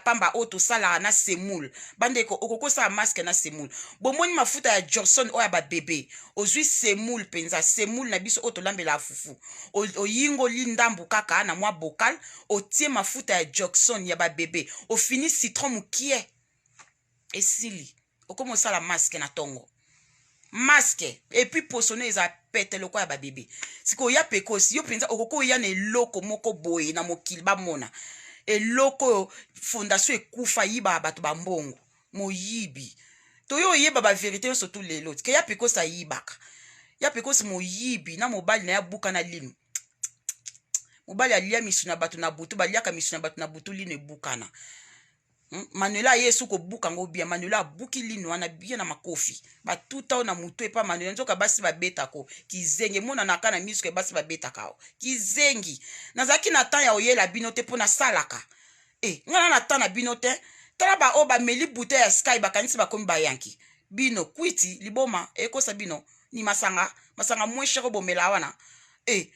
pamba oyo tosalaka na semoule. Bandeko, okoki kosala masque na semoule. Bomoni mafuta ya Johnson oyo ya babebe, ozwi semoule mpenza, semoule na biso oyo tolambelaka fufu, oyingoli ndambu kaka na mwa bocal, otie mafuta ya Johnson ya babebe, ofini citron mokie, esili, okomi osala masque na ntongo. Masque et puis poso no eza pete lokola ya babebe. Sikoyo ya pekosi yo mpenza okoki oya na eloko moko boye na mokili, bamona eloko oyo fondation ekufa, yibaka bato bambongo, moyibi. Toyo oyeba baverité nyonso tu lelo ke ya pekosi ayibaka. Ya pekosi moyibi na mobali na ye abuka na lino. Mobali alia misu na bato na butu, baliaka misu na bato na butu, lino ebukana. Manuela aye esu kobuka yango bien. Manuela abuki lino wana bien na makofi, batuta oyo na motu epa Manuela. Nzoka basi babetako kizengi, emonanaka na miso ke basi babetaka o kizengi. Nazalaki na temps ya oyela bino te mpo nasalaka e ngai na na temps na bino te. Tala baoyo bameli bouteille ya Sky, bakanisi bakomi bayanki. Bino kwiti liboma ekosa bino ni masanga, masanga moins cher oyo bomela wana e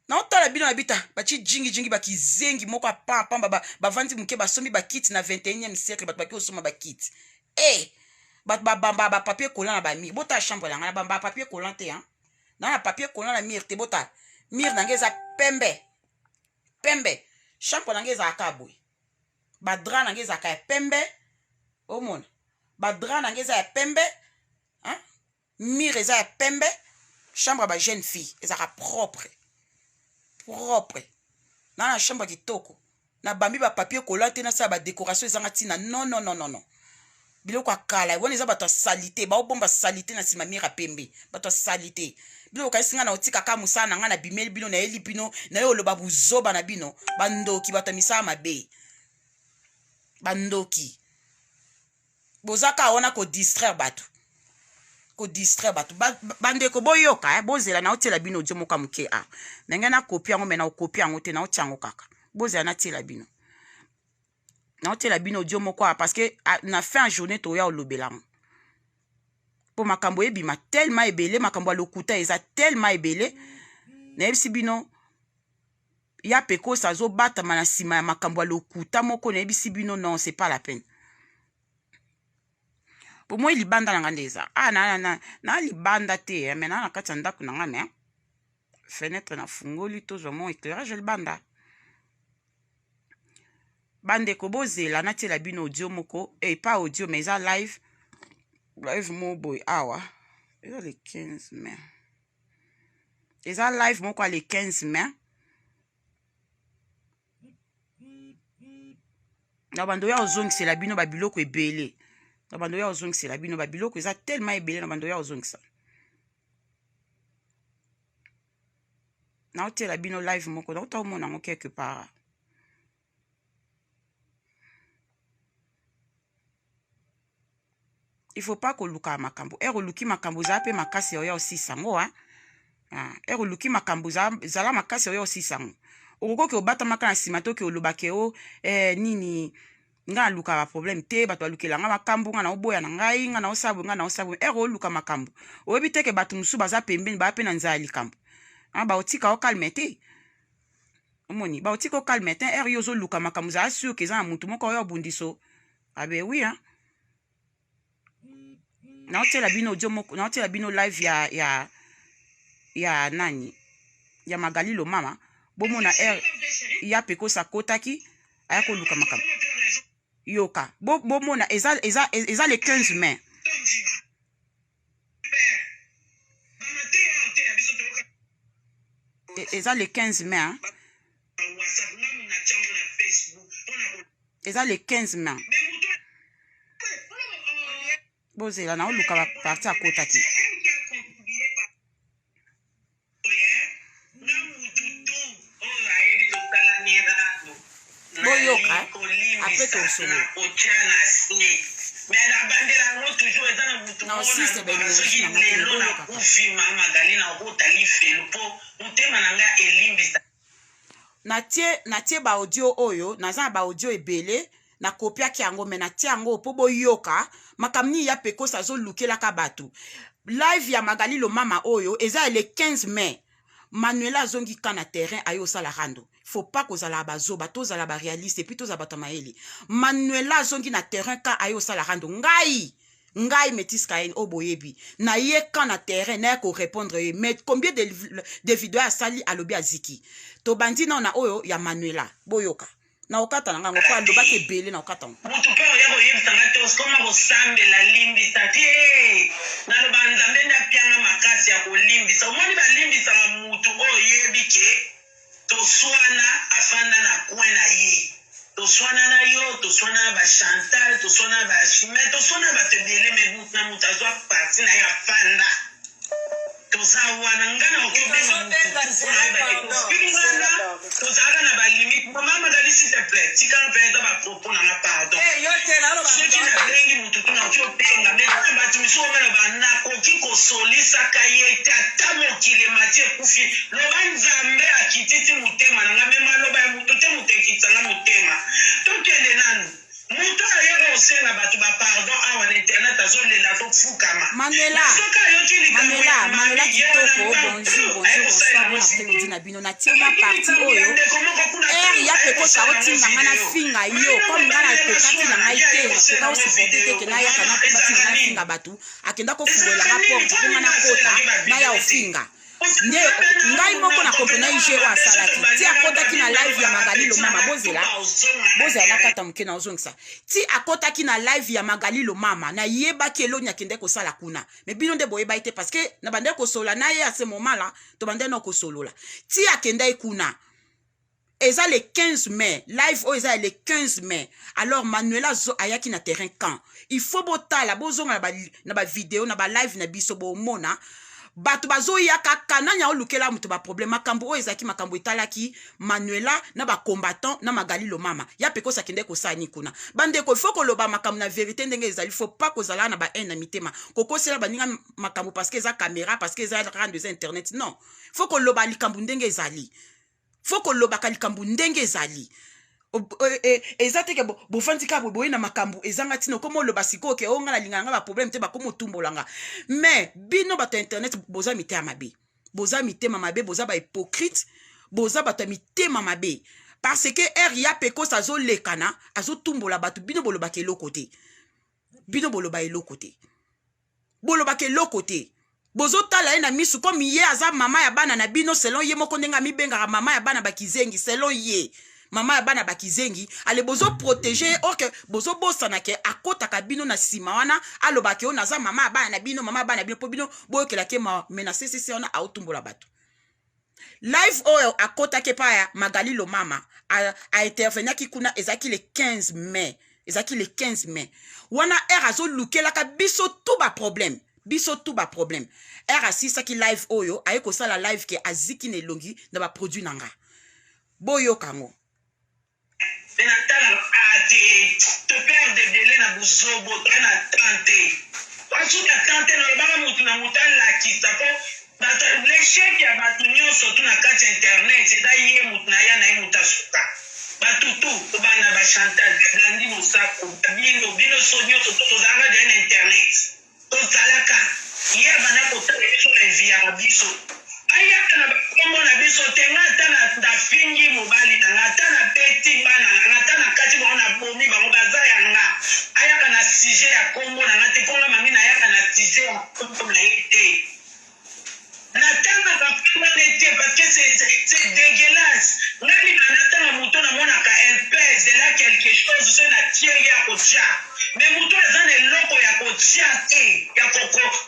naotala bino na bita batie jingijingi, bakizengi moko ya pamba, bavandi moke, basombi bakiti na 21e siècle. Bato baki kosomba bakiti e bato babamba bapapier collant na bamur. Botala chambre na ngai, na bamba bapapier collant te, na na papier collant na mur te. Botala mur na ngai, eza pembe pembe. Chambre na ngai ezalaka boye, badrap na ngai ezalaka ya pembe. Omona badrap na ngai eza ya pembe, mur eza ya pembe. Chambre ya bajeune fille ezalaka propre propre. Na chambre kitoko, nabambi bapapier collant te, nasala badécoration ezanga ntina. Non, non, non, non, non, biloko ya kala wana eza bato ya saleté, baobomba saleté na nsima mur ya pembe. Bato ya saleté, biloko kanisi ngai na otikaka mosala na ngai, nabimeli bino, nayeli bino, naye oloba buzoba na bino. Bandoki, bato ya misala mabe, bandoki. Boza kaka wana kodistraire bato, kodistraire bato. Bandeko, boyoka, bozela, naotiela bino audio moko ya moke. A na ngai nakopi yango, me naokopi yango te, naotia yango kaka. Bozela, natiela bino, naotiela bino audio moko awa, parce que na fin ya journée toya olobela yango, mpo makambo ebima tellement ebele, makambo ya lokuta eza tellement ebele. Nayebisi bino, ya pekosa azobatama na nsima ya makambo ya lokuta moko. Nayebisi bino, non, c'est pas la peine. Bomoi libanda na nga nde eza ah, na libanda te, me na kati ya ndako na nga, me fenêtre nafungoli, tozwa mo éclairage libanda. Bandeko, bozela, natiela bino audio moko, eh, pas audio, mais eza live, live moko boye awa. Eza le 15 mai, eza live moko ya le 15 mai. Na bando ya ozongisela bino babiloko ebele, na bando ya ozongisela bino babiloko eza tellement ebele. Na bando ya ozongisa, naotiela bino live moko, nauta omona yango quelque part. Il faut pas koluka makambo. Ere oluki makambo, ezala mpe makasi oya osisa yango. Ere oluki makambo, ezala makasi oya osisa yango. Okokoki obatamaka na nsima toki olobake o nini. Ngai nalukaka problème te, bato balukela nga makambo, ngai naoboya na ngai, ngai naosala boye, ngai naosala boye. Ere oluka makambo, oyebi te ke bato mosusu baza pembeni, baya mpe na nzala ya likambo, baotika o calme te. Omoni, baotika o calme te. Ere yo ozoluka makambo, ezala sûr ke eza na motu moko oyo abundiso abe oui, hein? Naotiela bino audio moko, naotiela bino live ya nani, ya Magali Lomama. Bomona ere ya pekosa akotaki, aya koluka makambo. Yoka, bomona, eza le 15 mai. Eza le 15 mai, hein? Eza le 15 mai. Bozela, naoluka baparti akotaki. Boyoka, après tosolola. Mais nabandela yango toujours, eza na mutu Na osiste baénergie na ngai te. Lelo boyoka. Nakufi, mama Magali, na okota lifelo mpo motema na ngai elimbisa. Natie baaudio oyo, naza na baaudio ebele, nakopiaki yango, me natie yango mpo boyoka makambo nini ya pekosa azolukelaka bato. Live ya Magali Lomama oyo eza ya le 15 mai. Manuela azongi ka na terrain aye osala rando. Faut pas kozala bazoba, tozala ba réaliste et puis tozala bato ya mayele. Manuela azongi na terrain ka aye osala rando. Ngai ngai Métis Kayen oyo boyebi na ye ka na terrain naye korépondre ye. Mais combien de video asali, alobi aziki. Tobandi nao na oyo ya Manuela, boyoka na okata na ngango mpo alobaki ebele na okata ngo. Motu mpe oya koyebisa nga te osikoma kosambela, limbisa te. Naloba Nzambe nde apianga makasi ya kolimbisa. Omoni, balimbisaka mutu oyo oyebi ke toswana, afanda na coin na ye. Toswana na yo, toswana na baChantal, toswana na bachimai, toswana na bato ebele. Me mutu na mutu azwa parti na ye, afanda. Toza wana, nga na oki obenga mutu mpona oyeba ke tofingana, tozalaka na balimite. Mama Magali, s'il te plaît, tikanga mpe eza bapropos na nga, pardon. Soki nabengi mutu tu, nakoki obenga me na bato misusu oyo baloba nakoki kosolisaka ye te. Ata mokili emati ekufi, loba Nzambe akitisi motema na nga, me maloba ya mutu te moto ekitisanga motema. Tokende nanu. Moto ayaka kosenga bato bapardon awa na internet, azolela, azofukama. Manuela, soki ayoki likambo Manuela, ya Manuela mami, ye wana kitoko, bonjour, bonjour, bonsoir, bon après-midi na bino. Natie mwa parti oyo ere ya pekosa otinda nga na finga yo, comme nga nakokaki na ngai te, nakoka osupporter te ke nayaka na batinda na finga bato. Akenda kofungolela nga porte mpo nga nakota, naya ofinga. Nde ngai moko na comprena ige oyo asalaki ti akotaki na live ya Magali Lomama. Bozela, bozela, nakata moke na ozongisa. Ti akotaki na live ya Magali Lomama, nayebaki eloni akende kosala kuna, me bino nde boyebaki te, parce que na bandaki kosolola na ye. À ce moment là tobandaki na kosolola. Ti akendaki kuna eza le 15 mai, live oyo eza le 15 mai. Alors Manuela ayaki na terrain quand il faut botala, bozonga na bavideo, na balive na biso, bomona bato bazoya kaka. Nani aolukela moto baproblème? Makambo oyo ezalaki makambo etalaki Manuela na bacombattant na Magali Lomama. Ya pekosi akende kosala nini kuna? Bandeko, ifo koloba makambo na vérité ndenge ezali. Faut pas kozala na bahaine na mitema, kokosela baninga makambo parce que eza caméra, parce que eza rando, eza internet. Non, faut koloba likambo ndenge ezali. Faut kolobaka likambo ndenge ezali. Eza te ke bofandi kaka boye, boye na makambo ezanga ntina. Okoma oloba sikoyo ke o nga nalinga nanga baproblème te, bakoma otumbolanga. Mais bino bato ya internet boza mitema mabe, boza mitema mabe, boza bahypocrite, boza bato ya mitema mabe, parce que ere ya pekos azolekana, azotumbola bato, bino bolobaka eloko te. Bino boloba eloko te, bolobaka eloko te. Bozotala ye na misu comme ye aza mama ya bana na bino, selon ye moko ndenge amibengaka mama ya bana bakizengi. Selon ye mama ya bana bakizengi, ale bozoprotéger ye, or ke bozobosana ke akɔtaka bino na nsima wana, alobaka oyo naza mama ya bana na bino, mama ya bana na bino, mpo bino boyokelaki ma. Me na ccc wana aotumbola bato. Live oyo akɔtaki epai ya Magali Lomama, aintervenaki kuna, ezalaki le 15 mai, ezalaki le 15 mai wana. Ere azolukelaka biso tu baproblème, biso tu baproblème. Ere asilisaki live oyo, aye kosala live ke aziki na elongi na baproduit na nga. Boyoka yango. Me natala ate toperdre ebele na buzobo. Toya na temps te, basuka temps te. Nalobaka motu na motu alakisa mpo bato l'échec ya bato nyonso tu na kati ya internet eza ye motu na ya na ye motu asuka. Bato tu tobanda, baChantal, Blandi, Mosako, bino bino so nyonso to tozalaka deya na internet, tozalaka. Ye abanda kotala biso na eviyaka biso, ayaka na bakombo na biso te. Nga ata nafingi mobali na nga, ata nabeti bana na nga, ata na kati bango nabomi bango, baza ya nga. Ayaka na sujet ya kombo na nga te, mpo nga mami nayaka na sujet ya kombo na ye te. Natangaka mpona te, parce que c'est dégueulasse. Nga linga natanga moto namonaka elle pèse, elle a quelque chose. So natie ye ya kotia, mais moto aza na eloko ya kotia te, ya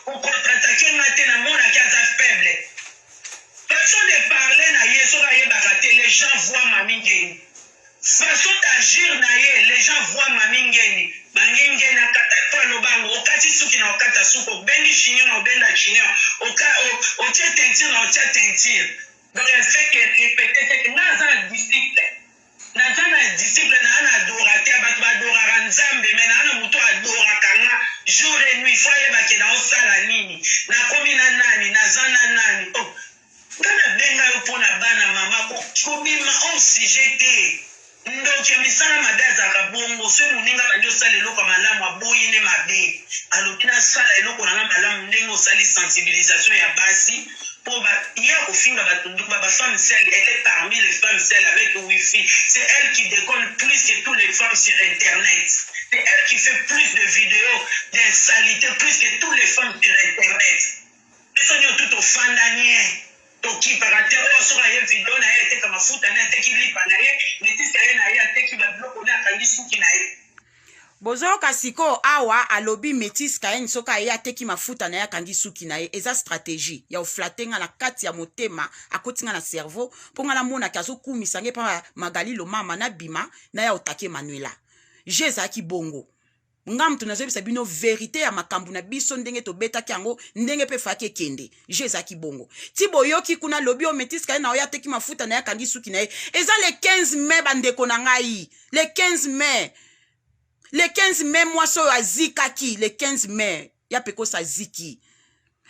kocontre-attaquer nga te, namonaki aza faible. Façon de parler na ye, soki ayebaka te, les gens voient Mami Ngeni. Façon d'agir na ye, les gens voient Mami Ngeni. Mangi Ngeni akata to alobango okati suki na okata suki, obendi chignon na obenda chignon, otie teinture na otia teinture. Donc elle fait que répéter ce que nga aza na disciple, naza na disciple, naa na adorateur. Bato baadoraka Nzambe, me naa na moto adoraka nga jour et nuit. Faut ayebake na osala nini, nakomi na nani, naza na nani. Oh, nga nabenga yo mpo na bana mama, kobima hors sujet te. Ndoki ya misala mabe azalaka. Soki moninga abandi osala eloko ya malamu aboyi ne mabe, alobi nasala eloko na nga malamu ndenge osali sensibilisation ya basi po ba ye akofinga batu ndumba ba femmes seules, elle est parmi les femmes seules avec wifi, c'est elle qui deconne plus que tous les femmes sur internet, c'est elle qui fait plus de videos d'insalite plus que tous les femmes sur internet. Biso nio tout tofanda nie tokipaka te oyo soki aye video na ye ateka mafuta na ye ateki lipa na ye metisse aye na ye ateki ba biloko na ye akangi suki na ye. Bozoyoka sikoyo awa alobi metisse Kayen soki aye ateki mafuta na ye akangi suki na ye eza strategie ya oflate nga na kati ya motema akoti nga na cerveau po nga namona ke azokumisa nga epa Magali Lomama nabima naya otake Manuela jeu ezalaki bongo. Nga mutu nazoyebisa bino verite ya makambu na biso ndenge tobetaki yango ndenge pe efalaki ekende jeu ezalaki bongo ti boyoki kuna lobi oyo metis kaye na oyo ateki mafuta na ye akangi suki na ye eza le 15 mai bandeko na ngai le 15 mai le 15 mai mwasi oyo azikaki le 15 mai ya pekosa aziki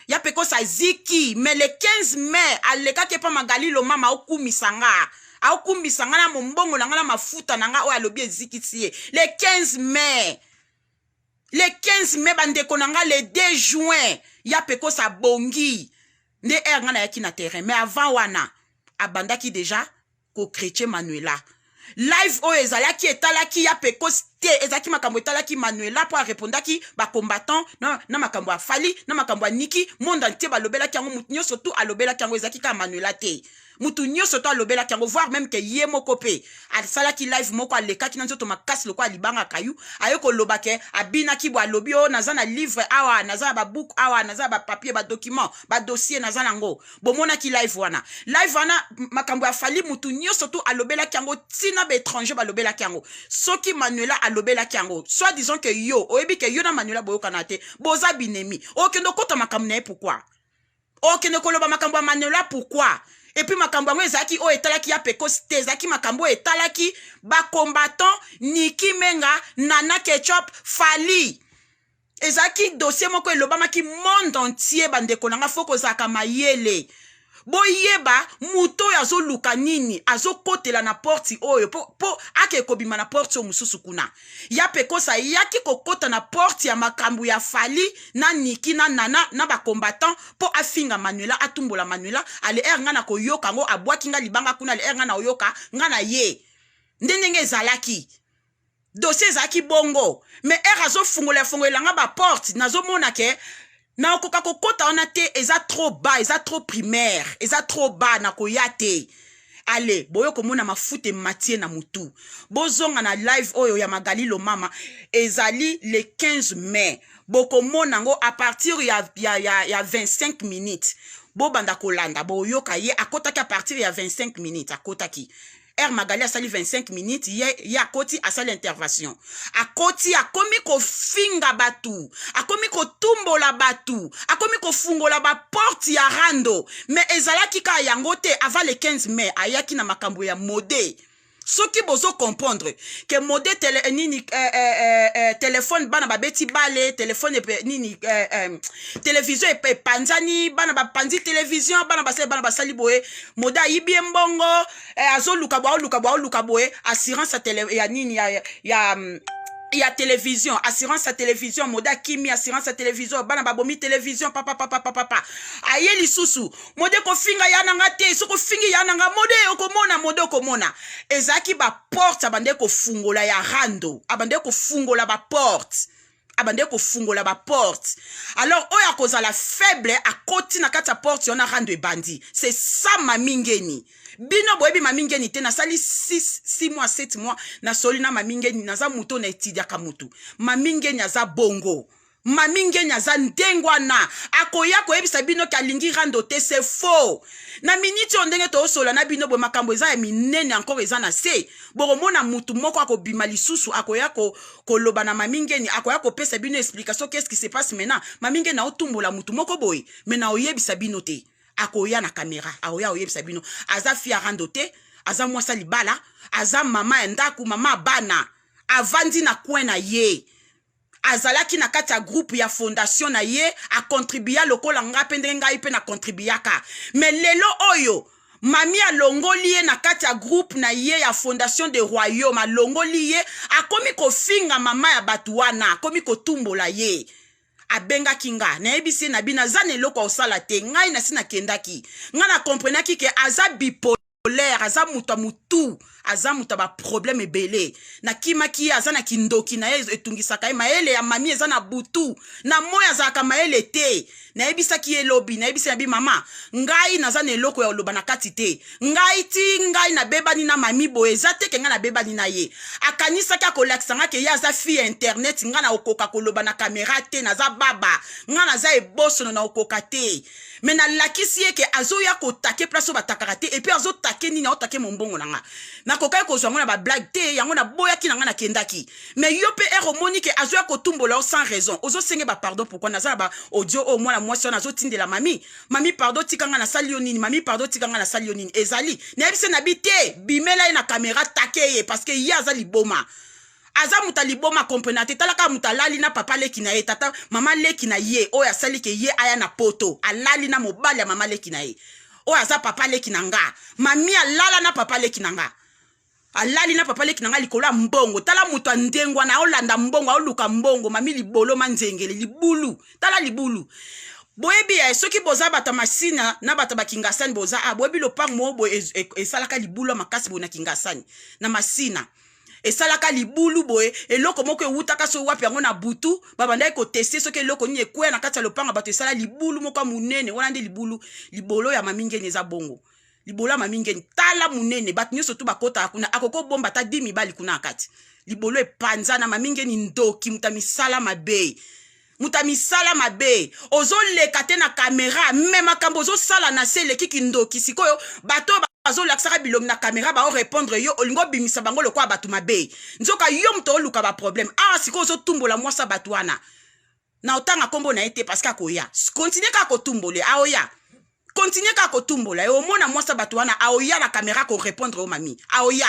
ya pekosa aziki mais le 15 mai alekaki epa magali lomama aokumisa nga aokumbisa nga na mombongo na nga na mafuta na nga oyo alobi ezikisi ye le 15 mai le 15 mai bandeko na nga le 2 juin ya pekosa abongi nde heure nga nayaki na terrain mais avant wana abandaki deja ko chretien Manuela live oyo ezalaki etalaki ya pekos te ezalaki makambo etalaki Manuela mpo arepondaki ba combattant na, na makambo ya Fally na makambo ya Niki monde entier balobelaki yango moto nyonso tu alobelaki yango ezalaki kaka Manuela te moto nyonso to alobelaki yango voire même ke ye moko mpe asalaki live moko alekaki na nzoto makasi lokola libanga kayu aye koloba ke abinaki bo alobi o oh, naza na livre awa naza na babuku awa naza na bapapier badocument badossier naza nango bomonaki live wana live wana makambo ya fali mutu nyonso tu alobelaki yango ntina baétranger balobelaki yango soki manuela alobelaki yango soit disant ke yo oyebi ke yo na manuela boyokana te boza binemi okende okota makambo na ye pourkui okende koloba makambo ya manuela pourkui epuis makambo yango ezalaki oyo etalaki ya pekos te ezalaki makambo oyo etalaki bacombattant niki menga nana ketchup fali Ezalaki dossier moko elobamaki monde entier bandeko na nga faut kozalaka mayele boyeba moto oyo azoluka nini azokotela na porte oyo po, po ake kobima na porte oyo mosusu kuna ya pekosa ayaki kokota na porte ya makambo ya fali na niki na nana na bacombattant mpo afinga manuela atumbola manuela ale ere ngai na koyoka yango abwaki ngai libanga kuna ale ere ngai na oyoka ngai na ye nde ndenge ezalaki Dossier ezalaki bongo mais heure azofungola fungolela nga ba porte nazomona ke nakoka kokota wana te eza trop bas eza trop primaire eza trop bas nakoya te ale boyo komona mafuta ematie na mutu bozonga na live oyo ya magali lomama ezali le 15 mai bokomona yango à partir ya, ya, ya, ya 25 minutes bobanda kolanda boyoka ye akotaki à partir ya 25 minutes akotaki Heure Magali asali 25 minutes ye, ye akoti asali intervention akoti akomi kofinga batu akomi kotumbola batu akomi kofungola ba porte ya rando mais ezalaki kaka yango te avant le 15 mai ayaki na makambo ya mode soki bozo comprendre ke mode tele, eh, nini eh, eh, eh, eh, telefone bana babeti bale telefone epe, nini eh, eh, televizio epanzani bana bapanzi televizio bana basali bana basali boye mode ayibi ye mbongo eh, azoluka boye aoluka boye aoluka boye assurance ya, tele, ya nini ya, ya, ya television assurance ya television mode akimi assurance ya television bana babomi television papapapapapa aye lisusu mode kofinga ya na nga te soki ofingi ya na nga mode okomona mode okomona ezalaki baporte abandaki kofungola ya rando abandaki kofungola baporte abandaki kofungola baporte alors oyo akozala faible akoti na kati ya porte wana rando ebandi c'est ça mami ngeni bino boyebi mami ngeni te nasali 6 6 mois 7 mois nasoli na mami ngeni naza moto na etidiaka motu mami ngeni aza bongo Mami Ngeni aza ndenge wana akoya koyebisa bino ke alingi rando te c'est faux na minute oyo ndenge tozosola na bino boye makambo eza ya minene encore eza na se bokomona mutu moko akobima lisusu akoya ko, koloba na Mami Ngeni akoya kopesa bino explication qu'est-ce qui se passe maintenant Mami Ngeni aotumbola mutu moko boye mais na oyebisa bino te akoya na kamera akoya oyebisa bino aza fille ya rando te aza mwasi ya libala aza mama ya ndaku mama ya bana avandi na coin na ye azalaki na kati ya groupe ya fondation na ye a contribua lokola nga mpe ndenge ngai mpe na contribuaka mais lelo oyo Mami alongoli ye na kati ya groupe na ye ya Fondation de Royaume, alongoli ye, akomi kofinga mama ya bato wana, akomi kotumbola ye. Abengaki nga, nayebisi ye na bino aza na eloko ya kosala te. Ngai nasi nakendaki, ngai na comprenaki ke aza bipolaire, aza moto ya motu, aza moto ya baproblème ebele. Nakimaki ye, aza na kindoki na ye etungisaka ye. Mayele ya mami eza na butu, na moi azalaka mayele te. Nayebisaki ye lobi, nayebisi na bi mama, ngai naza na eloko ya koloba na kati te. Ngai ti ngai nabebani na mami boye, eza te ke ngai nabebani na ye. Akanisaki akolakisa nga ke ye aza fille ya internet, ngai nakokoka koloba na kamera te, naza baba, ngai naza ebosono, nakokoka te. Me nalakisi ye ke azoya kotake place oyo batakaka te, epuis azotake nini, aotake mombongo na nga, nakokaki kozwa yango na bablague te, yango naboyaki na ngai, nakendaki. Me yo mpe ere omoni ke azoya kotumbola yo sans raison, ozosenge bapardon pourkui? Naza na baaudio oyo mwana mwasi wana azotindela mami: "Mami, pardon, tika ngai, nasali yo nini? Mami, pardon, tika ngai, nasali yo nini?" Ezali nayebisi na bi te, bimela ye na kamera, take ye, parce que ye aza liboma, aza moto aliboma, comprena te. Tala kaka moto alali na papa leki na ye, tata mama leki na ye oyo asali ke ye aya na Poto, alali na mobali ya mama leki na ye oyo aza papa leki na nga. Mami alala na papa leki na nga, alali na papa leki na nga likolo ya mbongo. Tala moto ya ndenge wana, aolanda mbongo, aoluka mbongo. Mami libolo manzengele libulu, tala libulu. Boyebi ye, soki boza bato ya Masina na bato ya Bakingasani, boza a boyebi lopango moko boye esalaka libulu ya makasi boye na Kingasani na Masina, esalaka libulu boye. Eloko moko ewutaka so wapi yango na butu, babandaki koteste soki eloko nini ekweya na kati ya lopango bato, esala libulu moko ya monene wana. Nde libulu libolo ya mami Ngeni eza bongo. Libolo ya mami Ngeni, tala monene, bato nyonso tu bakotaka kuna, akoki obomba ata 10 mibali kuna na kati. Libolo epanzana. Mami Ngeni ndoki, moto ya misala mabe, moto ya misala mabe. Ozoleka te na kamera, me makambo ozosala na se eleki kindoki. Sikoyo bato oyo bazolakisaka bilongi na kamera baorépondre yo, olingi obimisa bango lokola bato mabe, nzoka yo moto oluka baproblème awa. Sikoyo ozotumbola mwasi ya bato wana, na otanga nkombo na ye te parce que akoya continue kaka kotumbola, aoya continue kaka kotumbola ye. Omona mwasi ya bato wana aoya na kamera korépondre yo. Mami aoya,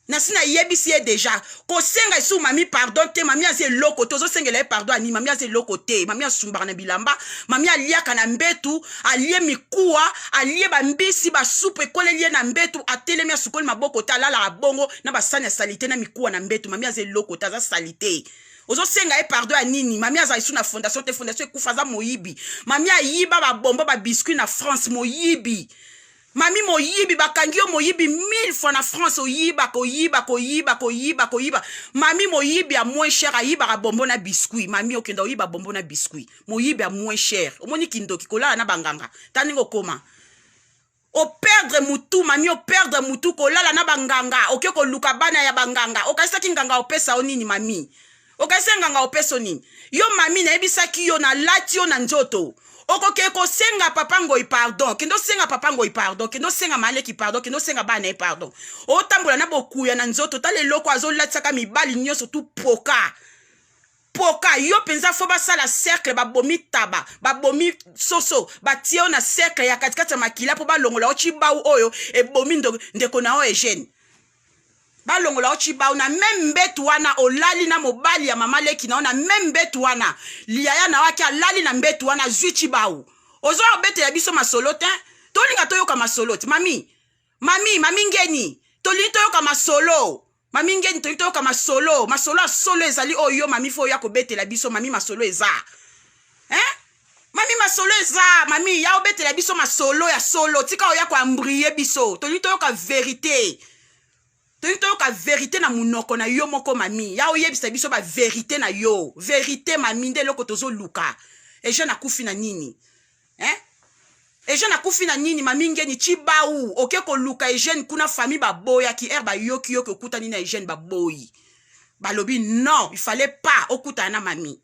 nasi nayebisi ye deja, kosenga esu mami pardon te. Mami aza eloko te, ozosengela ye pardon ani? Mami aza eloko te. Mami asumbaka na bilamba, mami aliaka na mbetu, alie mikuwa, alie bambisi, basupu ekoleli ye na mbetu, atelemi asukoli maboko te, alalaka bongo na basani ya salite na mikuwa na mbetu. Mami aza eloko te, aza salite. Ozosenga ye pardon ya nini? Mami aza esu na fondation te, fondation ekufa. Aza moyibi. Mami ayiba babombo, babiscuit na France. Moyibi, mami moyibi, bakangi yo moyibi mille fois na France. Oyiba, koyiba, koyiba, koyiba, koyiba. Mami moyibi ya moins cher, ayibaka bombo na biscuit. Mami okenda oyiba bombo na biscuit, moyibi ya moins cher. Omoni kindoki, kolala na banganga, ta ndenge okoma operdre mutu. Mami operdre mutu, kolala na banganga, oke koluka bana ya banganga. Okanisaki nganga opesa yo nini? Mami, okanisaki nganga opesa yo nini? Yo mami, nayebisaki yo, nalati yo na nzoto. Okoke kosenga papa Ngoi pardon, kende osenga papa Ngoi pardon, kende osenga maleki pardon, kende osenga bana ye pardon. Otambola na bokuya na nzoto, tala eloko azolatisaka mibali nyonso tu poka poka. Yo mpenza fo basala cercle, babomi taba, babomi soso, batie yo na cercle ya katikati ya makila mpo balongola yo cibau oyo ebomi ndeko na yo Eugène. Balongola yo cibau na meme mbetu wana olali na mobali ya mama leki na yo, na meme mbetu wana liyaya na yo aki alali na mbetu wana, azwi cibau. Ozo obetela biso masolo te, tolinga toyoka masolo te. Mami, mami, mami Ngeni, tolingi toyoka masolo. Mami Ngeni, tolingi toyoka masolo, masolo ya solo ezali oyo yo mami fo oya kobetela biso. Mami, masolo eza, hein? Mami, masolo eza. Mami, ya obetela biso masolo ya solo, tika oya koembrouiller biso. Tolingi toyoka vérité, tolingi toyoka vérité na monoko na yo moko. Mami, ya oyebisa biso bavérité na yo, vérité mami nde eloko tozoluka. Eugène akufi na nini, hein? Eugène akufi na nini? Mami Ngeni, cibau oke koluka Eugène kuna, famille baboyaki. Ere bayoki yoki okutani na Eugène, baboyi, balobi non, il fallait pas okutana na mami.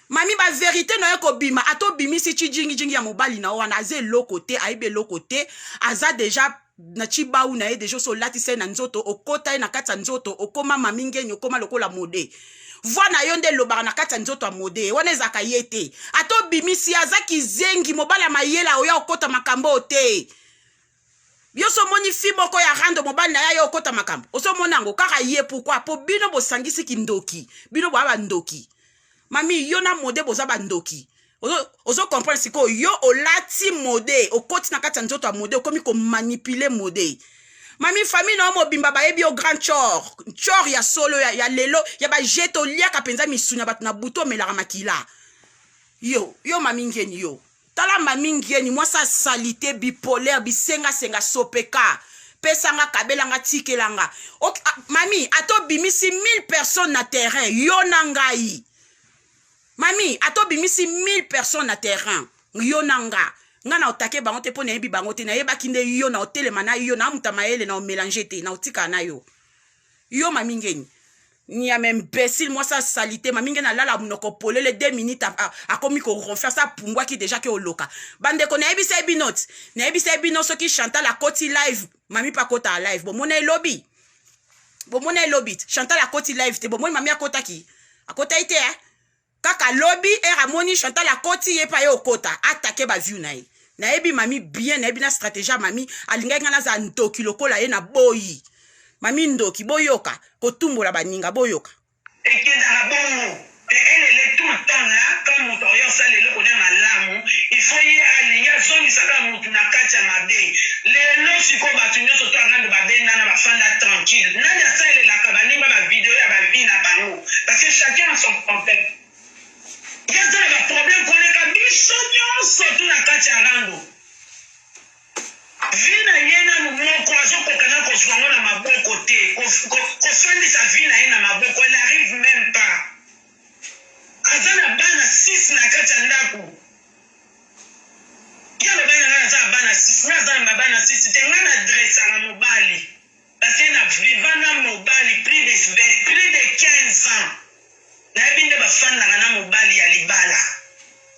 Mami, bavérité na ye kobima, ata obimisi cijingijingi ya mobali na yo wana, aza eloko te, ayebi eloko te, aza deja na cibau na ye deja. Oso olatisa ye na nzoto, okota ye na kati ya nzoto, okóma mami Ngeni, okóma lokola mode. Voi na yo nde elobaka na kati ya nzoto ya mode wana, ezalaka ye te. Ata obimisi ye, aza kizengi. Mobali ya mayele oya okota makambo oyo te. Yo so omoni fi moko ya rando, mobali na ye aye okota makambo, ozomona yango kaka ye. Pourquoi? Po bino bosangisi kindoki, bino boya bandoki. Mami, yo na mode boza bandoki. Ozo comprendre sikoyo? Yo olati mode, okoti na kati ya nzoto ya mode, okomi komanipuler mode. Mami, famille na yo mobimba bayebi yo grand chor, chor ya solo ya lelo ya bajete. Oliaka mpenza misuni ya bato na butu, omelaka makila. Yo, yo Mami Ngeni, yo tala Mami Ngeni, mwasi asali te, bipolaire, bisengasenga, sopeka, pesanga, kabelanga, tikelanga. Okay, ah, mami, ata obimisi 1000 personnes na terrain, yo na ngai. Mami, ata obimisi 1000 personnes na terrain, yo na nga, nga na otake bango te, mpo nayebi bango te. Nayebaki nde yo na otelema na yo na amuta mayele na omélanger te, na otikala na yo. Yo Mami Ngeni, nyama imbécile, mwasi asali te. Mami Ngeni alala monoko polele 2 minutes, akomi koronfler, asa apumbwaki déjà ke oloka. Bandeko, nayebisa ye bino ti, nayebisa ye bino, soki Chantal akoti live, mami mpe akota live. Bomona elobi, bomona elobi ti Chantal akoti live te, bomoni mami akotaki, akotaki te, eh? Kaka lobi ere amoni Chantal akoti, ye mpe aye okota, atake baview na ye. Nayebi mami bien, nayebi na stratégie ya mami. Alingaki ngai naza ndoki lokola ye, na boyi mami ndoki. Boyoka kotumbola baninga, boyoka. Ekendaka bongo te. Elele tout le temps là, quand moto aoya osala eloko ne malamu, il faut ye alingi azongisa kaka motu na kati ya mabe. Lelo sikoyo bato nyonso to arando babendana, bafanda tranquille. Nani asalelaka baninga bavideo ya bavie na bango? Parce que chacun a son problème. Ye aza na baproblème koleka biso nyonso tu na kati ya rando. Vie na ye nanu moko azokoka na kozwa yango na maboko te, kofandisa vie na ye na maboko, elle arrive même pas. Aza na bana 6 na kati ya ndako. Ye alobaki na ngai aza na bana 6, ngai aza na bana 6 te. Ngai na dressaka mobali parce que na viva na mobali plus de 15 ans. Nayebi nde bafandaka na mobali ya libala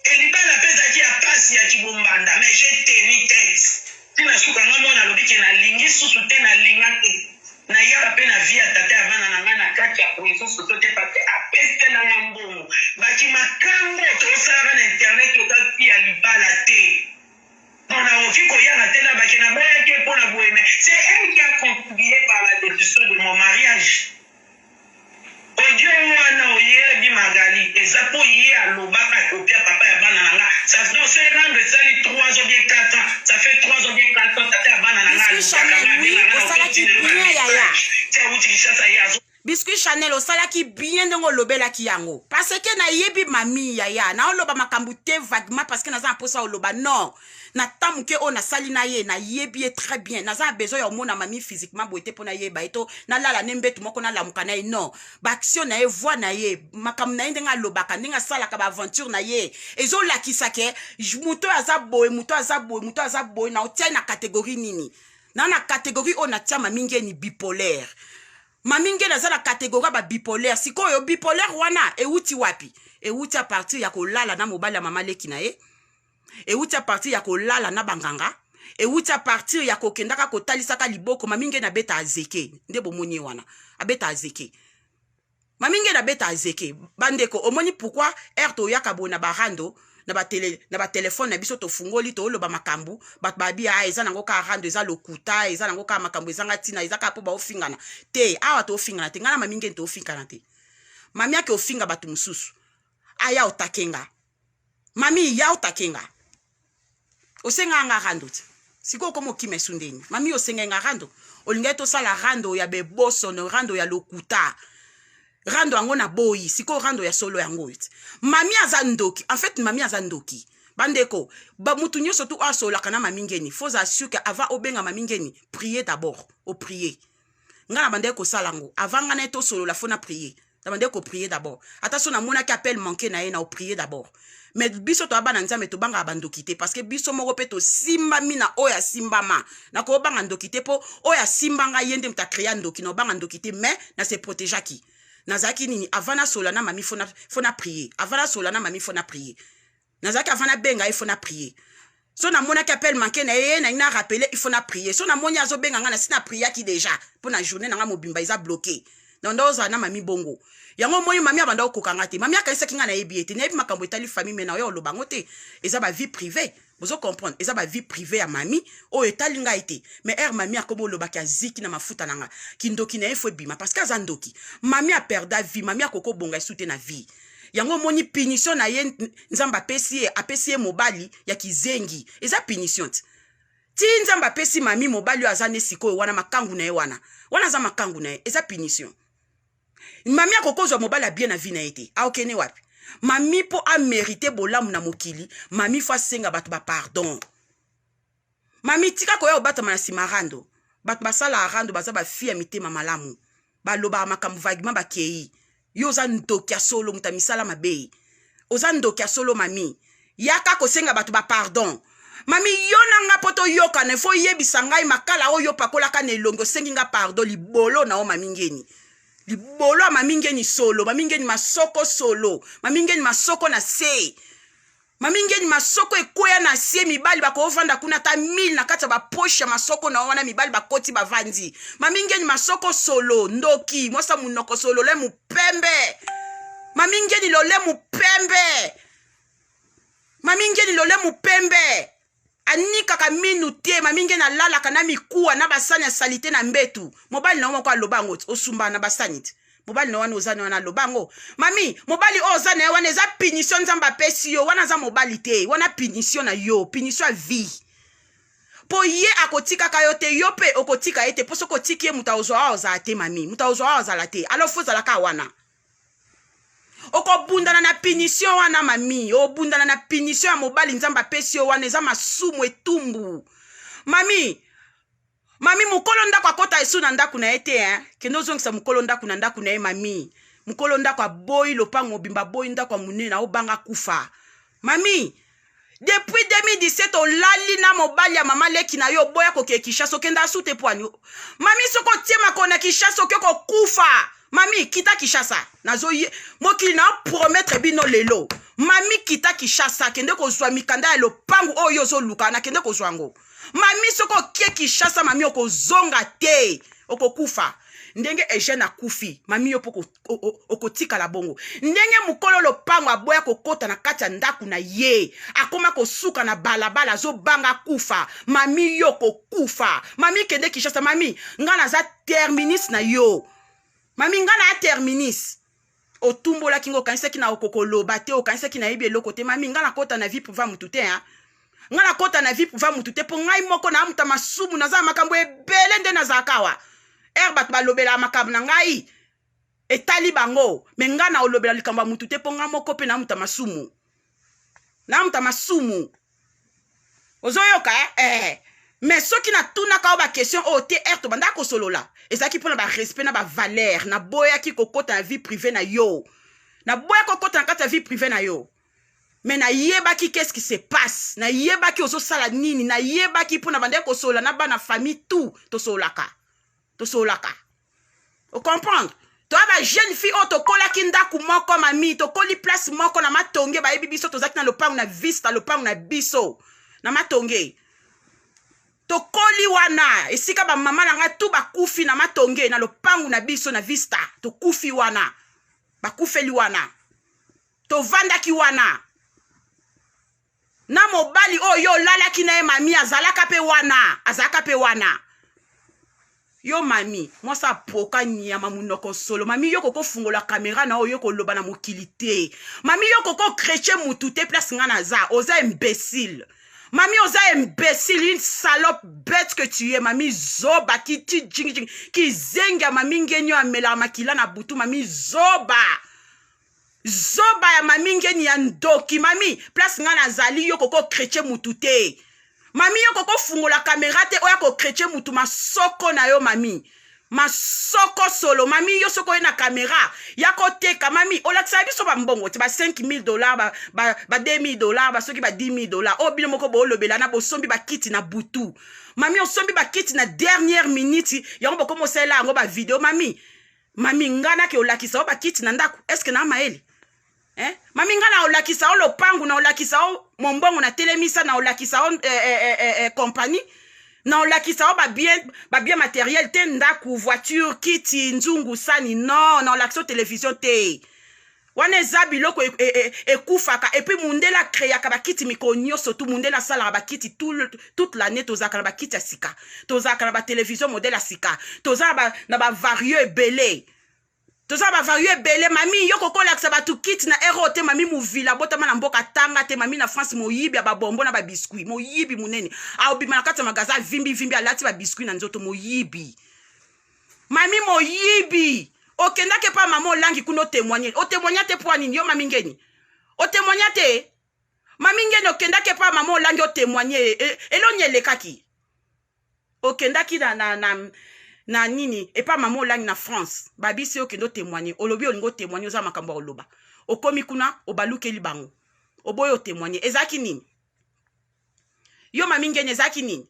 e libala mpe ezalaki ya pasi ya kibombanda, mais j'ai tenu tête ntina suka. Nga mwana alobi ke nalingi susu te, nalinga te, nayaka mpe na vie ya tata ya bana na ngai na kati ya réseau sociaux te, parce que apeselanga mbongo. Baki makambo tosalaka na internet eza vie ya libala te. Bon, nakoki koyaka te na bake naboyaki mpo na boye, mais c'est elle qui a contribué par la décision de mon mariage. Audio wana oyebi, Magali, eza mpo ye alobaka akopia papa ya bana na nga. Ça donc so rendre esali 3 ans bien 4 ans, ça fait 3 ans bien 4 ans, tata ya bana na nga. Biscuit Chanel, oui, osalaki bien, yaya. Ti awuti Kinshasa, ye azo Biscuit Chanel, osalaki bien ndenge olobelaki yango, parce que nayebi mami, yaya. Naoloba makambo te vaguement parce que naza na mposa oloba. Non, na ta moke oyo nasali na ye, nayebi ye très bien. Naza na besoin ya omona mami physiquement boye te mpo nayeba ye, to nalala ne mbetu moko, nalamuka na ye. Non, baaction na ye, voix na ye, makambo na ye, ndenge alobaka, ndenge asalaka baaventure na ye, ezolakisa ke moto oyo aza boye, moto aza boye, moto aza boye. Na otia na catégorie nini? Na catégorie oyo natia Mami Ngeni, bipolaire. Mami Ngeni aza na catégorie ya babipolaire. Sikoyo bipolaire wana ewuti wapi? Ewuti à partir ya kolala na mobali ya mama leki na ye, ewuti à partir ya kolala na banganga, ewuti à partir ya kokendaka kotalisaka liboko. Mami Ngeni abeta azeke nde bomoni ye wana, abeta azeke. Mami Ngeni abeta azeke. Bandeko, omoni pourquoi ere toyaka boye na barando, na batelefone na biso, tofungoli, tooloba makambo, bato babi: "A, eza nango kaka rando, eza lokuta, eza nango kaka makambo ezanga ntina, eza kaka mpo baofingana te." Awa toofingana te. Ngai na Mami Ngeni toofingana te. Mami ake ofinga bato mosusu, aya otakenga. Mami, ya otakenga, osengaka nga rando te. Sikoyo okoma okima esu ndeni? Mami, osengai nga rando, olingaki tosala rando ya bebosono, rando ya lokuta, rando yango na boyi. Sikoyo rando ya solo yango oyo te. Mami aza ndoki. En fait, mami aza ndoki. Bandeko, bamutu nyonso tu oyo asololaka na Mami Ngeni, faut ozala sûr ke avant obenga Mami Ngeni, prier d'abord, oprier. Ngai na bandeki kosala yango avant ngai na ye tosolola, faut na prier, na bandeki koprier d'abord. Ata so namonaki appel manqué na ye, na oprier d'abord. Mais biso toya bana Nzambe, tobangaka bandoki te, parce que biso moko mpe tosimbami na oyo asimbama. Nakobanga ndoki te, mpo oyo asimbanga, ye nde moto acréa ndoki. Na obanga ndoki te, mais na se protégeaki. Nazalaki nini? Avant nasola na mami, faut na prier. Avant nasola na mami, faut na prier. Nazalaki, avant nabenga ye, faut na prier. So namonaki appel manqué na ye, nangi na rappeler, il faut na prier. So namoni azobenga nga, na si na priaki déjà mpo na journée na nga mobimba eza bloqué. Donc nde ozala na mami bongo yango. Omoni, mami abanda okokanga te. Mami akanisaki nga nayebi ye te. Nayebi makambo etali famille, mais na oyo oloba yango te, eza bavie privée. Bozo comprendre, eza bavie privée ya mami oyo etali ngai te. Mais ere mami akomi olobaki aziki na mafuta na nga, kindoki na ye faut ebima, parce que aza ndoki. Mami aperda vie, mami akoki obonga esu te na vie. Yango omoni punition na ye, Nzambe apesi ye, apesi ye mobali ya kizengi. Eza punition te. Ti Nzambe apesi mami mobali oyo aza ne sikoyo wana, makangu na ye wana, wana aza makangu na ye, eza punition. Mami akokozwa mobali abie na vie na ye te. Aokende wapi mami mpo amérite bolamu na mokili? Mami faut asenga bato bapardon. Mami, tika koya kobatama na nsima rando. Bato basalaka rando baza bafille ya mitema malamu, balobaka makambo vaguement, bakei. Yo oza ndoki ya solo, moto ya misala mabe, oza ndoki ya solo. Mami, yaka kosenga bato bapardon. Mami, yo na nga mpo toyokana, ifo oyebisa ngai makala oyo opakolaka na elongi. Osengi nga pardon, libolo na yo. Mami Ngeni, libolo ya mami Ngeni solo. Mami Ngeni, masoko solo. Mami Ngeni, masoko na se. Mami Ngeni, masoko ekweya na se. Mibali bakovanda kuna ata 1000 na kati ya bapoche ya masoko na wana. Mibali bakoti, bavandi. Mami Ngeni, masoko solo, ndoki mwasa, monoko solo, lolemu pembe. Mami Ngeni, lolemu pembe. Mami Ngeni, lolemu pembe, anikaka minu te. Mami Ngeni alalaka na mikuwa na basani ya saleté na mbetu. Mobali na yo moko aloba yango ti osumbaka na basani te. Mobali na wana oza na wana aloba yango. Mami, mobali oyo oza na ye wana eza punition Nzambe apesi yo wana. Aza mobali te wana, punition na yo, punition ya vie, mpo ye akotikaka yo te, yo mpe okotika ye te, mpo soki otiki ye, moto akozwa awa ozala te. Mami, moto akozwa awa ozala te. Alors faut ozalaka wana, okobundana na punition wana. Mami, obundana na punition ya mobali Nzambe apesi yo wana. Eza masumu, etumbu. Mami, mami, mokolo ndako akɔta esu na ndako na ye te, hein? Kende ozongisa mokolo ndako na ndako na ye. Mami, mokolo ndako aboyi lopango mobimba, aboyi ndako ya monene, aobanga kufa. Mami, depuis 2017 olali na mobali ya mama leki na yo, oboya kokee Kinshasa, okenda asu te. Pwani mami, soki otie makolo na Kinshasa, oke kokufa. Mami, kita Kinshasa. Nazoye mokili na promettre bino lelo. Mami, kita Kinshasa, kende kozwa mikanda ya lopangu oyo ozoluka na, kende kozwa yango. Mami, soki okie Kinshasa, mami, okozonga te, okokufa ndenge Eugène akufi. Mami, yo mpo okotikala bongo ndenge mokolo lopango aboya kokɔta na kati ya ndako na ye, akóma kosuka na balabala, azobanga kufa. Mami, yo kokufa. Mami, kende Kinshasa. Mami, ngai naza terminus na yo. Mami, ngai na ya terminus. Otumbolaki ngo, okanisaki na okokoloba te, okanisaki nayebi eloko te. Mami, ngai nakɔta na vie privée mutu te, hein? Ngai nakɔta na vie privée mutu te, mpo ngai moko na muta masumu, naza na makambo ebele nde nazalaka awa. Ere bato balobelaka makambo na ngai, etali bango, mais ngai na olobela likambo ya mutu te, mpo ngai moko mpe na muta masumu, na muta masumu. Ozoyoka, eh? Eh. Mais soki natunaka yo baquestion oyo te, ere tobandaka kosolola, ezalaki mpona barespect na bavaleur. Naboyaki kokɔta na vie privée na yo, naboyaki kokɔta na kati ya vie privée na yo, mais nayebaki qu'est-ce qui se passe, nayebaki ozosala nini, nayebaki mpo na bandaki kosolola na bana famille tout, tosololaka, tosololaka. Ocomprendre? Toya bajeune fille oyo tokolaki ndako moko. Mami, tokoli place moko na Matonge. Bayebi biso, tozalaki na lopango na Vista, lopango na biso na Matonge. Tokoli wana, esika bamama na ngai tu bakufi na Matonge, na lopangu na biso na Vista. Tokufi wana, bakufeli wana, tovandaki wana na mobali oyo olalaki na ye. Mami, azalaka mpe wana, azalaka mpe wana. Yo mami, mwasi apoka nyama, monoko solo. Mami, yo kokofungola caméra na oyo koloba na mokili te. Mami, yo koko chrétien mutu te. Place nga naza, oza imbécile. Mami, oza imbécile, une salope bête que tu es. Mami, zoba, kiti jingjing, kizengi ya mami Ngeni oyo amelaka makila na butu. Mami, zoba, zoba ya mami Ngeni ya ndoki. Mami, place nga nazali, yo koko chrétien mutu te. Mami, yo kokofungola caméra te oya kochrétien mutu. Masoko na yo, mami, masoko solo. Mami, yo soki oye na caméra ya koteka, mami, olakisaka biso bambongo te, ba 5000 $, ba 2000 $, basoki ba 10 000 $ oyo bino moko boolobela na bosombi bakiti na butu. Mami, osombi bakiti na dernière minute, yango bokoma osalela yango bavideo. Mami, mami, nga nake olakisa o bakiti na ndako, est-ce na mayele, eh? Mami, nga na olakisa o lopangu, na olakisa o mombongo na telemisa, na olakisa o compagnie, na olakisa o babien, babien matériel te, ndako, voiture, kiti, nzungu, sani, non, na olakisa o télévision te. Wana eza biloko ekufaka. Et puis mundele acréaka bakiti mikolo nyonso tu. Mundele asalaka bakiti toute l'année. Tozalaka na bakiti ya sika, tozalaka na batélévision modèle ya sika, toza na bavario ebele. Toza ba vario ebele. Mami, yo kokolakisa bato kiti na ero te. Mami Movila abotama na mboka tanga te. Mami na France, moyibi ya babombo na babiscuit, moyibi monene, aobima na kati ya magasin, avimbi vimbi, alati babiscuit na nzoto, moyibi. Mami moyibi, okendaki epa mama Olangi kuna otémoigne, otémoigna te. Mpo nini yo, Mami Ngeni, otémoigna te? Mami Ngeni, okendaki epa mama Olangi, otémoigne, eloni elekaki. Okendaki na nini epa mama Olangi na France, babisi okende otémoigne, olobi olingi otémoigne, oza makambo ya koloba. Okomi kuna, obalukeli bango, oboyi otémoigne. Ezalaki nini yo, Mami Ngeni? Ezalaki nini?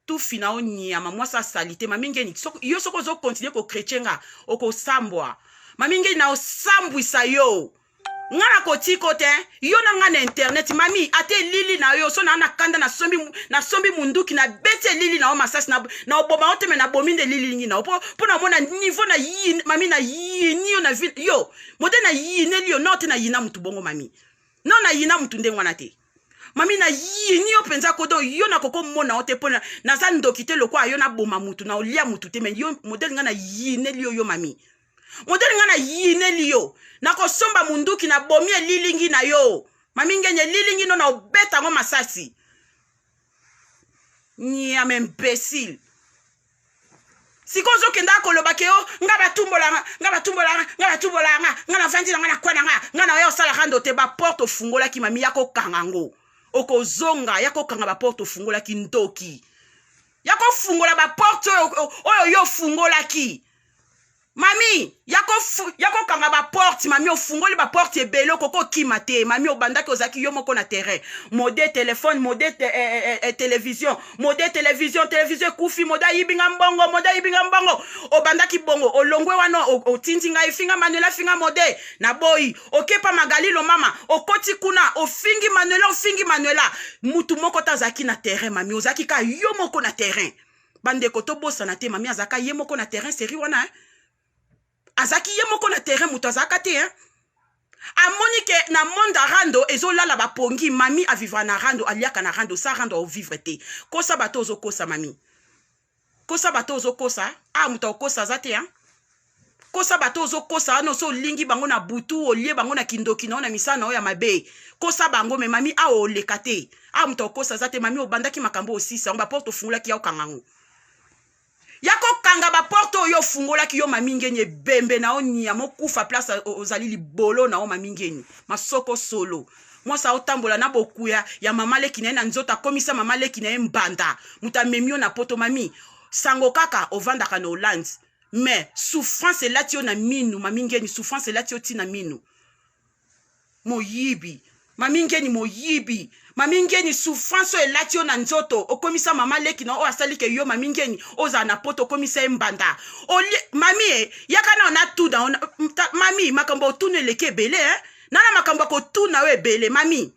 Tufi na yo, nyama, mwasi asali te. Mami Ngeni, yo soki ozocontinuer kochrétien nga, okosambwa. Mami Ngeni, na osambwisa yo, nga na kotiko te. Yo na nga na internet, mami, ata elili na yo so naa na kanda, nasombi munduki, nabeti elili na yo masasi na oboma yo te. Me nabomi nde elili lingi na yo mpo namona niveau na yini. Mami, na yini yo na vi yo mode na yineli yo no te. Na yina mutu bongo, mami, no na yina mutu ndenge wana te. Mami, na yini yo mpenza ko. Donc yo nakokomona yo te mpo naza ndoki te lokwa yo naboma mutu na olia mutu te. Me yo modele nga na yineli yo, yo mami, modele nga na yineli yo, nakosomba munduki, nabomi elilingi na yo. Mami Ngeni, elilingi no na obeta yango masasi, nyama imbécile. Sikoyo ozokenda koloba ke yo nga batumbolanga, nga batumbolanga, nga batumbolanga, nga navandi na nga na kwa na nga, nga na oya osalaka ndo te. Baporte ofungolaki, mami, ya kokanga yango, okozonga ya kokanga baporte ofungolaki. Ndoki, ya kofungola baporte oyo yo ofungolaki. Mami, ya kokanga baporte. Mami, ofungoli baporte ebele, okoki okima te. Mami, obandaki, ozalaki yo moko na terrain. Mode telefone, mode te, eh, eh, eh, télévision, mode télévision, télévision ekufi, mode ayibinga mbongo, mode ayibinga mbongo. Obandaki bongo, olongwe wana, otindi ngai finga Manuela, finga mode, naboyi. Okepa Magalilo, mama, okoti kuna, ofingi Manuela, ofingi Manuela. Mutu moko te azalaki na terrain. Mami, ozalaki kaka yo moko na terrain. Bandeko, tobosana te, mami azalaka ye moko na terrain. Série wana, eh? Azalaki ye moko na terrain, moto azalaka te, hein? Amoni ke na monde ya rando ezolala bapongi. Mami avivra na rando, aliaka na rando, sa rando aovivre te. Kosa bato ozokosa, mami, kosa bato ozokosa. A moto akokosa aza te, hein? Kosa bato ozokosa wana, oso olingi bango na butu, olie bango na kindoki na yo, na misala na yo ya mabe. Kosa bango, me mami, awa oleka te. Awa moto akokosa aza te. Mami, obandaki makambo, osisa yango. Baporte ofungolaki, ya okanga yango, ya kokanga baporte oyo ofungolaki yo. Mami Ngeni, ebembe na yo, nyama, okufa place ozali, libolo na yo. Mami Ngeni, masoko solo, mwasi aotambola na bokuya ya mama leki na ye na nzoto, akomisa mama leki na ye mbanda. Moto amemi yo na poto, mami, sango kaka ovandaka na Hollande, mais souffrance elati yo na minu. Mami Ngeni, souffrance elati yo ntina minu. Moyibi, Mami Ngeni, moyibi. Mami Ngeni, souffrance oyo elati yo na nzoto, okomisa mama leki na oyo asali ke yo, Mami Ngeni, ozala na poto, okomisa ye mbanda. Olie, mami, e yaka na na tuna. Mami, makambo otuna eleki ebele, eh? Nana makambo ya kotuna oyo ebele. Mami,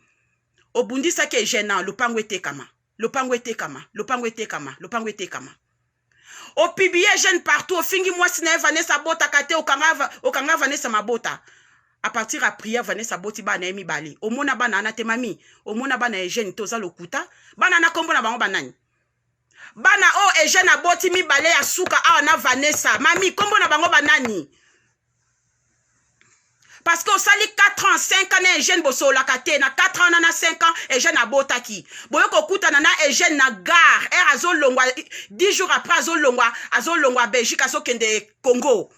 obundisaki Eugène na lopango etekama, lopango etekama, lopango etekama, lopango etekama. Opublier Eugène partout, ofingi mwasi na ye Vanessa, abotaka te. Okanga Vanessa mabota à partir ya prière. Vanessa aboti bana ye mibale. Omona bana wana te, mami? Omona bana ya Eugène te? Oza lokuta. Bana na nkombo na bango banani? Bana oyo Eugène aboti mibale ya suka awa na Vanessa, mami, nkombo na bango banani? Parce que osali 4 ans, 5 ans na Eugène, bosololaka te. Na 4 ans na 5 ans, Eugène abotaki. Boye kokutana na Eugène na gare ere azolongwa, 10 jours après azolongwa, azolongwa Belgique, azokende Congo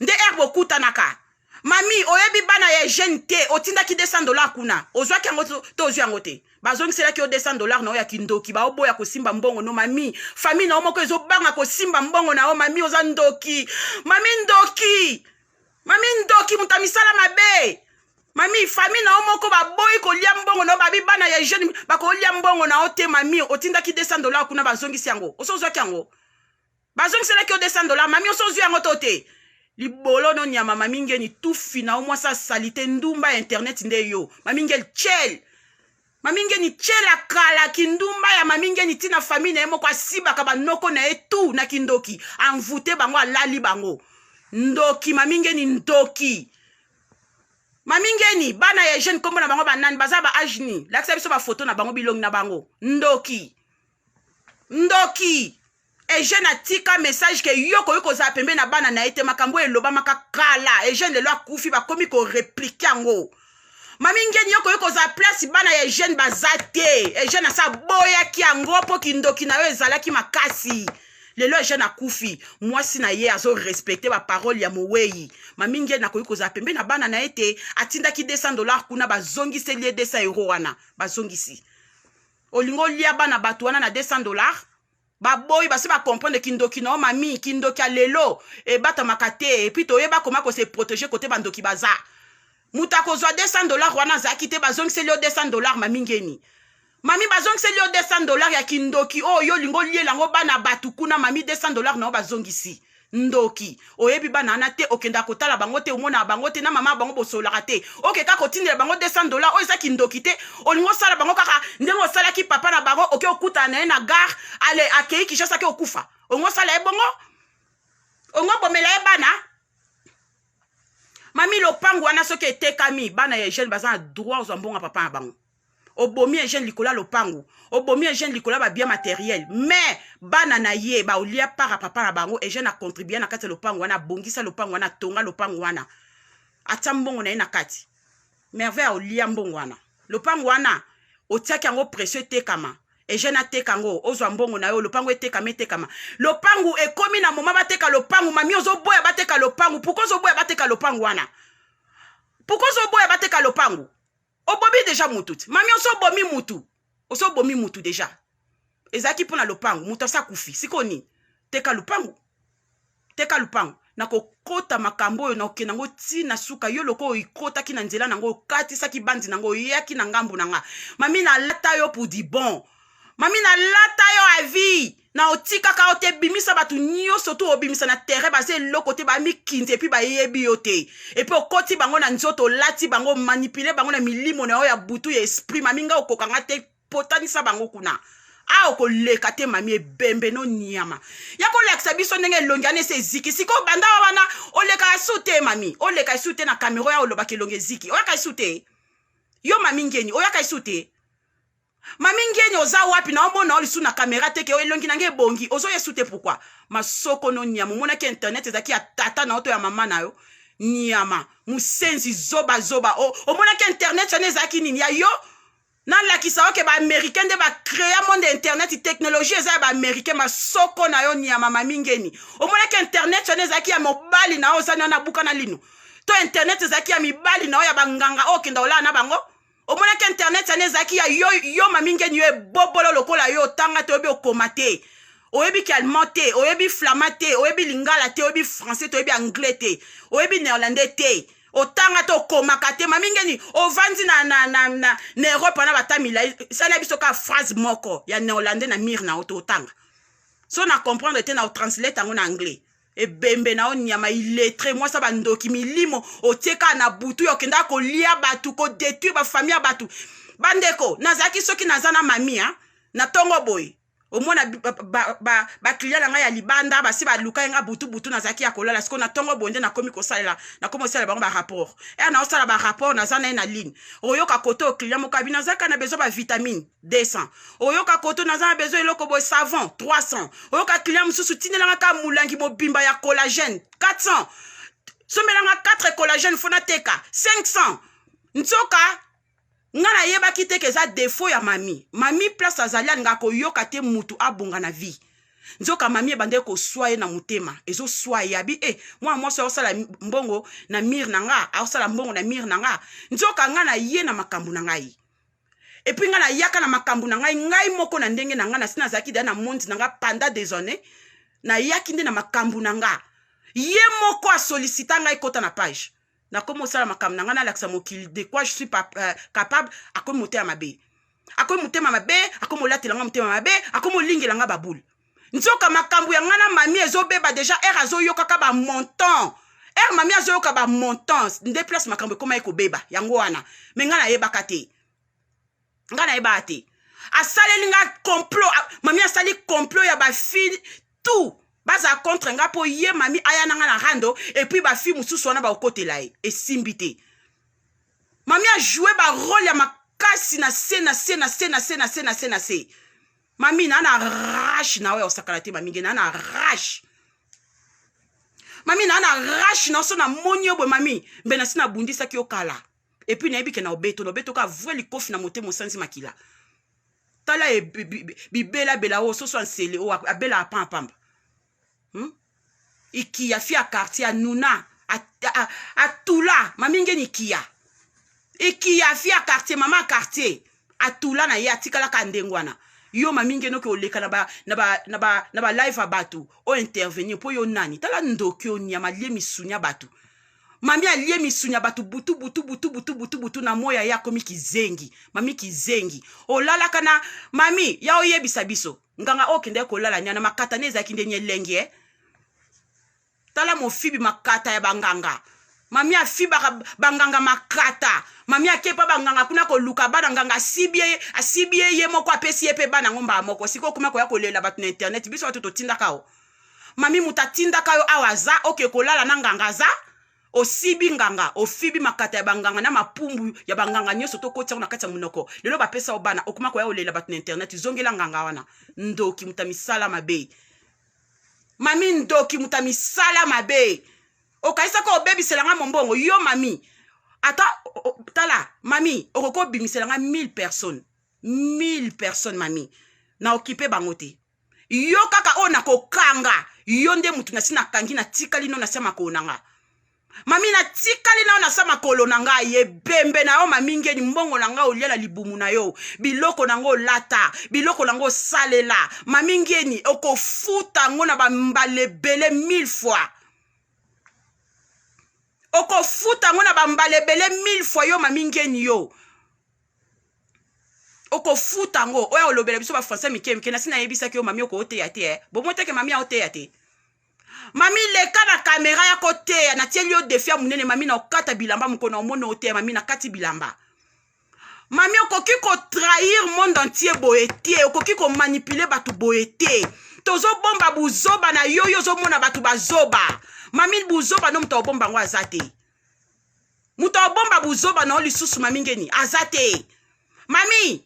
nde ere bokutanaka. Mami, oyebi bana ya Eugène te. Otindaki 200 $ kuna, ozwaki yango to ozwi yango te? Bazongiselaki yo 200 $ na oyo ya kindoki. Baoboya kosimba mbongo no. Mami, famille na yo moko ezobanga kosimba mbongo na yo. Mami, oza ndoki. Mami, ndoki. Mami, ndoki, moto ya misala mabe. Mami, famille na yo moko baboyi kolia mbongo na yo. Babi bana ya jeune bakolia mbongo na yo te. Mami, otindaki 200 $ kuna, bazongisi yango. Oso ozwaki yango? Bazongiselaki yo 200 $, mami, oso ozwi yango to te? Libolo no, nyama. Mami Ngeni, tufi na yo, mwasi asali te, ndumba ya internet nde yo. Mami Ngeli chel, Mami Ngeni tiela kala kindumba ya Mami Ngeni. Ntina famille na ye moko asibaka banoko na ye tu na kindoki, amvute bango, alali bango. Ndoki, Mami Ngeni, ndoki. Mami Ngeni, bana ya jeune, nkombo na bango banani? Baza ba age nini? Lakisa biso bafoto na bango, bilongi na bango. Ndoki, ndoki. Eugène atika message ke yo koki kozala pembeni na bana na ye te. Makambo oyo elobamaka kala. Eugène lelo akufi, bakomi koreplike yango. Mami Ngeni, yo koki kozala place bana ya Eugène baza te. Eugène asa aboyaki yango mpo kindoki na yo ezalaki makasi. Lelo Eugène akufi, mwasi na ye azorespecte baparole ya mowei. Mami Ngeni akoki kozala pembeni na bana na ye te. Atindaki 200 $ kuna, bazongiseli ye 200 € wana, bazongisi. Olingi olia bana bato wana na 200 $, baboyi. Basi bacomprendre kindoki na yo, mami. Kindoki ya lelo ebatamaka te. Et puis toyeba koma kose protéger kote bandoki baza. Moto akozwa 200 $ wana azalaki te. Bazongiseli yo 200 $, mami Ngeni. Mami, bazongiseli yo 200 $ ya kindoki oyo yo olingi oliela yango bana bato kuna. Mami, 200 $ na yo bazongisi. Ndoki, oyebi bana wana te, okendaka kotala bango te, omonaka bango te, na mama bango bosololaka te. Oke kaka kotindela bango 200 $. Oyo eza kindoki te? Olingi osala bango kaka ndenge osalaki papa na bango. Oke okutana na ye na gare, ale akei Kinshasa, ake okufa. Olingi osala ye bongo, olingi obomela ye bana. Mami, lopango wana soki etekami, bana ya Eugène baza na droit ozwa mbongo ya papa na bango. Obomi Eugène likolo ya lopango, obomi Eugène likolo ya babien matériel, mais bana na ye baolia part ya papa na bango. Eugène acontribue na kati ya lopango wana, abongisa lopango wana, atonga lopango wana, atia mbongo na ye na kati. Merveille aolia mbongo wana. Lopango wana otiaki yango pression etekama, Eugène ateka yango, ozwa mbongo na yo. Lopango etekama, etekama. Lopango ekomi na moma bateka lopango. Mami, ozoboya bateka lopango. Pourquoi ozoboya bateka lopango wana? Pourquoi ozoboya bateka lopango? Obomi déjà mutu ti. Mami, ozobomi mutu, ozobomi mutu déjà. Ezalaki mpo na lopango, moto asa kufi. Sikoyo nini? Teka lopango, teka lopango. Nakokota makambo oyo, nakokende yango ntina suka. Yo loko oyo ekotaki na nzela nango, okatisaki bandi nango, oyaki na ngambu na nga. Mami, nalata yo pour du bon. Mami, nalata yo avi na otikaka yo te. Bimisa bato nyonso tu obimisa na terrain, baza eloko te, bamikinzi et puis bayebi yo te. Et puis okoti bango na nzoto, olati bango, manipule bango na milimo na yo ya butu ya esprit. Mami, nga okokanga te. Potanisa bango kuna a okoleka te. Mami, ebembe no nyama ya kolakisa biso ndenge elongi wana esi eziki. Sikoyo banda wana olekaka su te. Mami, oleka esu te na kamera oyo olobaka elongi eziki. Oyaka esu te yo, mami Ngeni. Oyaka esu te, mami Ngeni. Oza wapi? Na omona o lisu na kamera te ke elongi na nge ebongi. Ozoya esu te pourquoi? Masoko no nyama. Omonaki internet ezalaki ya tata na yo to ya mama na yo? Nyama mosenzi, zobazoba. Omonaki internet wana ezalaki nini ya yo? Nalakisa oke baaméricain nde bacréa monde internet. Technologie eza ya baaméricain. Masoko na yo nyama. Mami Ngeni, omonaki internet wana ezalaki ya mobali na yo osani wana abuka na lino, to internet ezalaki ya mibali na yo ya banganga oyo okenda kolala na bango? Omonaki internet wana ezalaki ya yo? Yo mami Ngeni, yo ebobolo lokola yo, otanga te, oyebi okoma te, oyebi ki allemand te, oyebi flamand te, oyebi lingala te, oyebi français te, oyebi anglais te, oyebi néerlandais te, otanga te, okomaka te. Mami Ngeni, ovandi na Europe wana bata milai, sala biso kaka phrase moko ya néerlandais na mire na yo to otanga. So na comprendre te, na otranslate yango na anglais. Ebembe na yo nyama, illettré, mwasi bandoki, milimo otie kaka na butu ya okendaka kolia bato, kodétruire bafamille ya bato. Bandeko, nazalaki soki naza na mami na ntongo boye, omona baclient na ngai ya libanda basi baluka ye nga butu butu, nazalaki ya kolala. Sikoyo na ntongo boye nde nakomi kosalela, nakomi kosalela bango barapport. E naosala barapport, naza na ye na ligne. Oyoka kote oyo client moko abi: "Nazalaka na besoin bavitamine 200." Oyoka kote: "Naza na besoin eloko boye, savon 300." Oyoka client mosusu: "Tindelanga kaka molangi mobimba ya collagène 400, sombelanga 4 collagène, fo nateka 500." Nzoka nga nayebaki te ke eza défaut ya mami. Mami, place azali, alingaka koyoka te mutu abonga na vie. Nzoka mami ebandeki koswa ye na motema, ezoswa ye. Abi e mwana mwasi aosala mbongo na mire na nga, aosala mbongo na mire na nga. Nzoka nga na ye na makambo na ngai. Et puis ngai nayaka na makambo na ngai, ngai moko na ndenge na ngai. Nasi nazalaki deya na monde na nga pendant des années. Nayaki nde na makambo na nga. Ye moko asolicita ngai kota na page, nakomi osala makambo na ngai, nalakisa mokili de quoi je suis pas, capable. Akomi motema mabe, akomi motema mabe, akomi olatela nga motema mabe, akomi olingela nga babule. Nzoka makambo ya ngai na mami ezobeba déjà. Ere azoyokaka bamontant, ere mami azoyoka bamontant, nde place makambo ekóma ekobeba. Yango wana me ngai nayebaka te, ngai nayebaka te. Asaleli nga complot. Mami asali complot ya bafille tout bazala contre nga, mpo ye mami aya na nga na rando. Et puis bafille mosusu wana bakokotela ye. Esimbi te. Mami ajoue barole ya makasi na se na se na se na se na se na se na se. Mami na na rage na oyo osakana te mami nge na na rage. Mami na na rage na so na moni yo boye mami mbe na si na bundisaki yo kala. Et puis nayebi ke na obeto na obeto ka vrai likofi na motema osanzi makila. Tala e bibela bela oyo soso ansele oyo abela pamba pamba. Ikiya fi ya quartier anuna atula mami ngeni ikiya ikiya fi ya quartier mama quartier atula na ye atikalaka ndenge wana yo mami ngeni oke oleka na ba na ba na ba na ba live ya bato o intervenir mpo yo nani tala ndoki oyo nyama alie misuni ya bato mami alie misuni ya bato butu butu butu butu butu butu na moya ye akomi kizengi mami kizengi olalaka na mami ya oyebisa biso nganga oyo okendaki kolala nyana makata ne ezalaki nde nyelengi eh? Tala mofibi makata ya banganga mami afibaka banganga makata mami akepa banganga kuna koluka bana nganga asibi ye asibi ye ye moko apesi ye mpe bana yango mbala moko sikoyo okoma koya kolela bato na internet biso bato totindaka yo mami moto atindaka yo awa aza oke kolala na nganga aza osibi nganga ofibi makata ya banganga na mapumbu ya banganga nyonso tokoti yango na kati ya monoko lelo bapesa yo bana okoma koya kolela bato na internet zongela nganga wana ndoki moto ya misala mabe mami ndoki moto ya misala mabe okanisaka obebisela nga mombongo yo mami ata tala mami okoki obimisela nga 1000 personnes 1000 personnes mami na okipe bango te yo kaka oyo nakokanga yo nde motu nasi nakangi natikali no nasi ya makolo na nga mami natikali nao nasa makolo na ngai ebembe na yo mami ngeni mbongo na ngai olia na libumu na yo biloko na ngo olata biloko na ngo osalela mami ngeni okofuta yango na bambala ebele mille fois okofuta yango na bambala ebele mille fois yo mami ngeni yo okofuta yango oyo olobela biso bafrançais mike mike nasi nayebisaki yo mami okooteya te eh. bomoi teke mami aoteya te mami leka na kamera ya koteya natieli yo defi ya monene mami na okata bilamba mokolo na omona oteya mami nakati bilamba mami okoki kotrahir monde entier boye te okoki komanipule bato boye te tozobomba buzoba na yo yo ozomona bato bazoba mami buzoba no moto akobomba yango aza te moto akobomba buzoba na yo lisusu mami ngeni aza te mami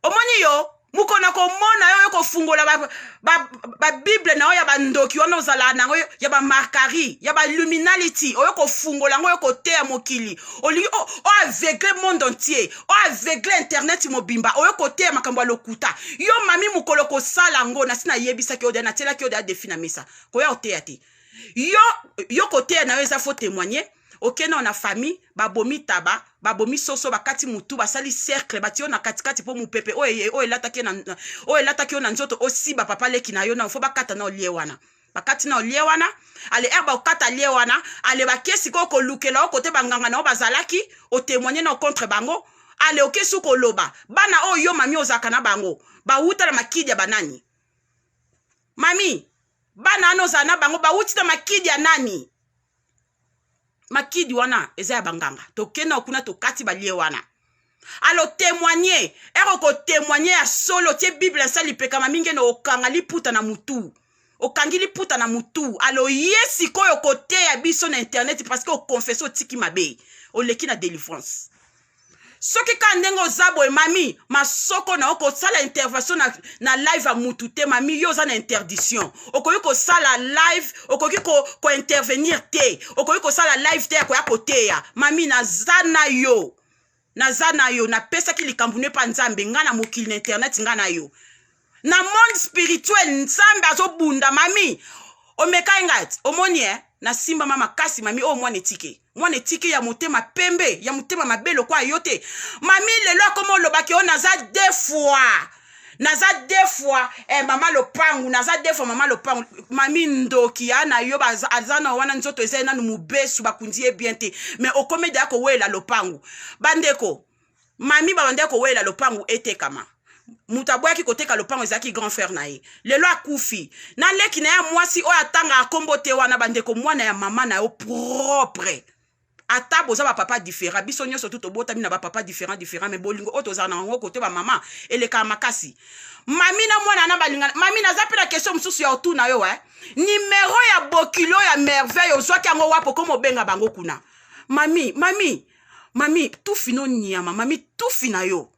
omoni yo mokolo na komona yo oyo kofungola babible ba, ba na yo ya bandoki wana ozalaka na yango ya bamarkari ya baluminality oyo kofungola yango oyo koteya mokili olingi oaveugle monde entier oaveugle internet mobimba oyo koteya makambo ya lokuta yo mami mokolo kosala yango nasi nayebisaki yo natielaki yo deya defi na mesa koya oteya te yo yo koteya na yo eza fo témoigner okende na famille babomi taba babomi soso bakati mutu basali cercle batie yo na katikati mpo mopepe oyo elataki oyo elataki yo na nzoto osiba papa leki na yo na fo bakata na olie wana bakati na olie wana ale ere bakokata lie wana ale bake sikoyo kolukela yo kote banganga na yo bazalaki otemoigne na contre bango ale oke su koloba bana oyo yo mami ozalaka na bango bawuta na makidi ya banani mami bana wana ozala na bango bawuti na makidi ya nani makidi wana eza ya banganga tokenda kuna tokati balie wana alo témoigner ere okotémoigne ya solo tie bible asa lipekama mingi na okanga liputa na mutu okangi liputa na mutu alo ye sikoyo koteya biso na internet parce que okonfese otiki mabe oleki na délivrance soki kaka ndenge oza boye mami masoko na yo kosala intervention na, na live ya mutu te mami yo oza na interdiction okoki kosala live okoki kointervenir ko te okoki kosala live te ya koya koteya mami naza na yo naza na yo napesaki likambo no epa nzambe ngai na mokili na internet ngai na yo na monde spirituel nzambe azobunda mami omekai ngai omoni e nasimbama makasi mami oyo mwana etike mwana etike ya motema pembe ya motema mabe lokola yo te mami lelo akoma olobaki oyo naza deux fois naza deux fois eh, mama lopangu naza deux fois mama lopangu mami ndoki ya na yo aza na wana nzoto eza ye nanu mobesu bakundi ye bien te mais okomi deya kowela lopangu bandeko mami babandaki kowela lopangu etekama moto aboyaki koteka lopango ezalaki grand frère na ye lelo akufi na leki na ye mwasi oyo atangaka nkombo te wana bandeko mwana ya mama na yo propre ata boza bapapa différent biso nyonso tu tobotami na bapapa différent différent me bolingo oyo tozala na yango kote bamama elekaka makasi mami na mwana na balingana mami naza mpe na question mosusu ya otuna yo eh? nimero ya bokilo ya merveille ozwaki yango wapi okoma obenga bango kuna mami mami mami tufi no nyama mami tufi na yo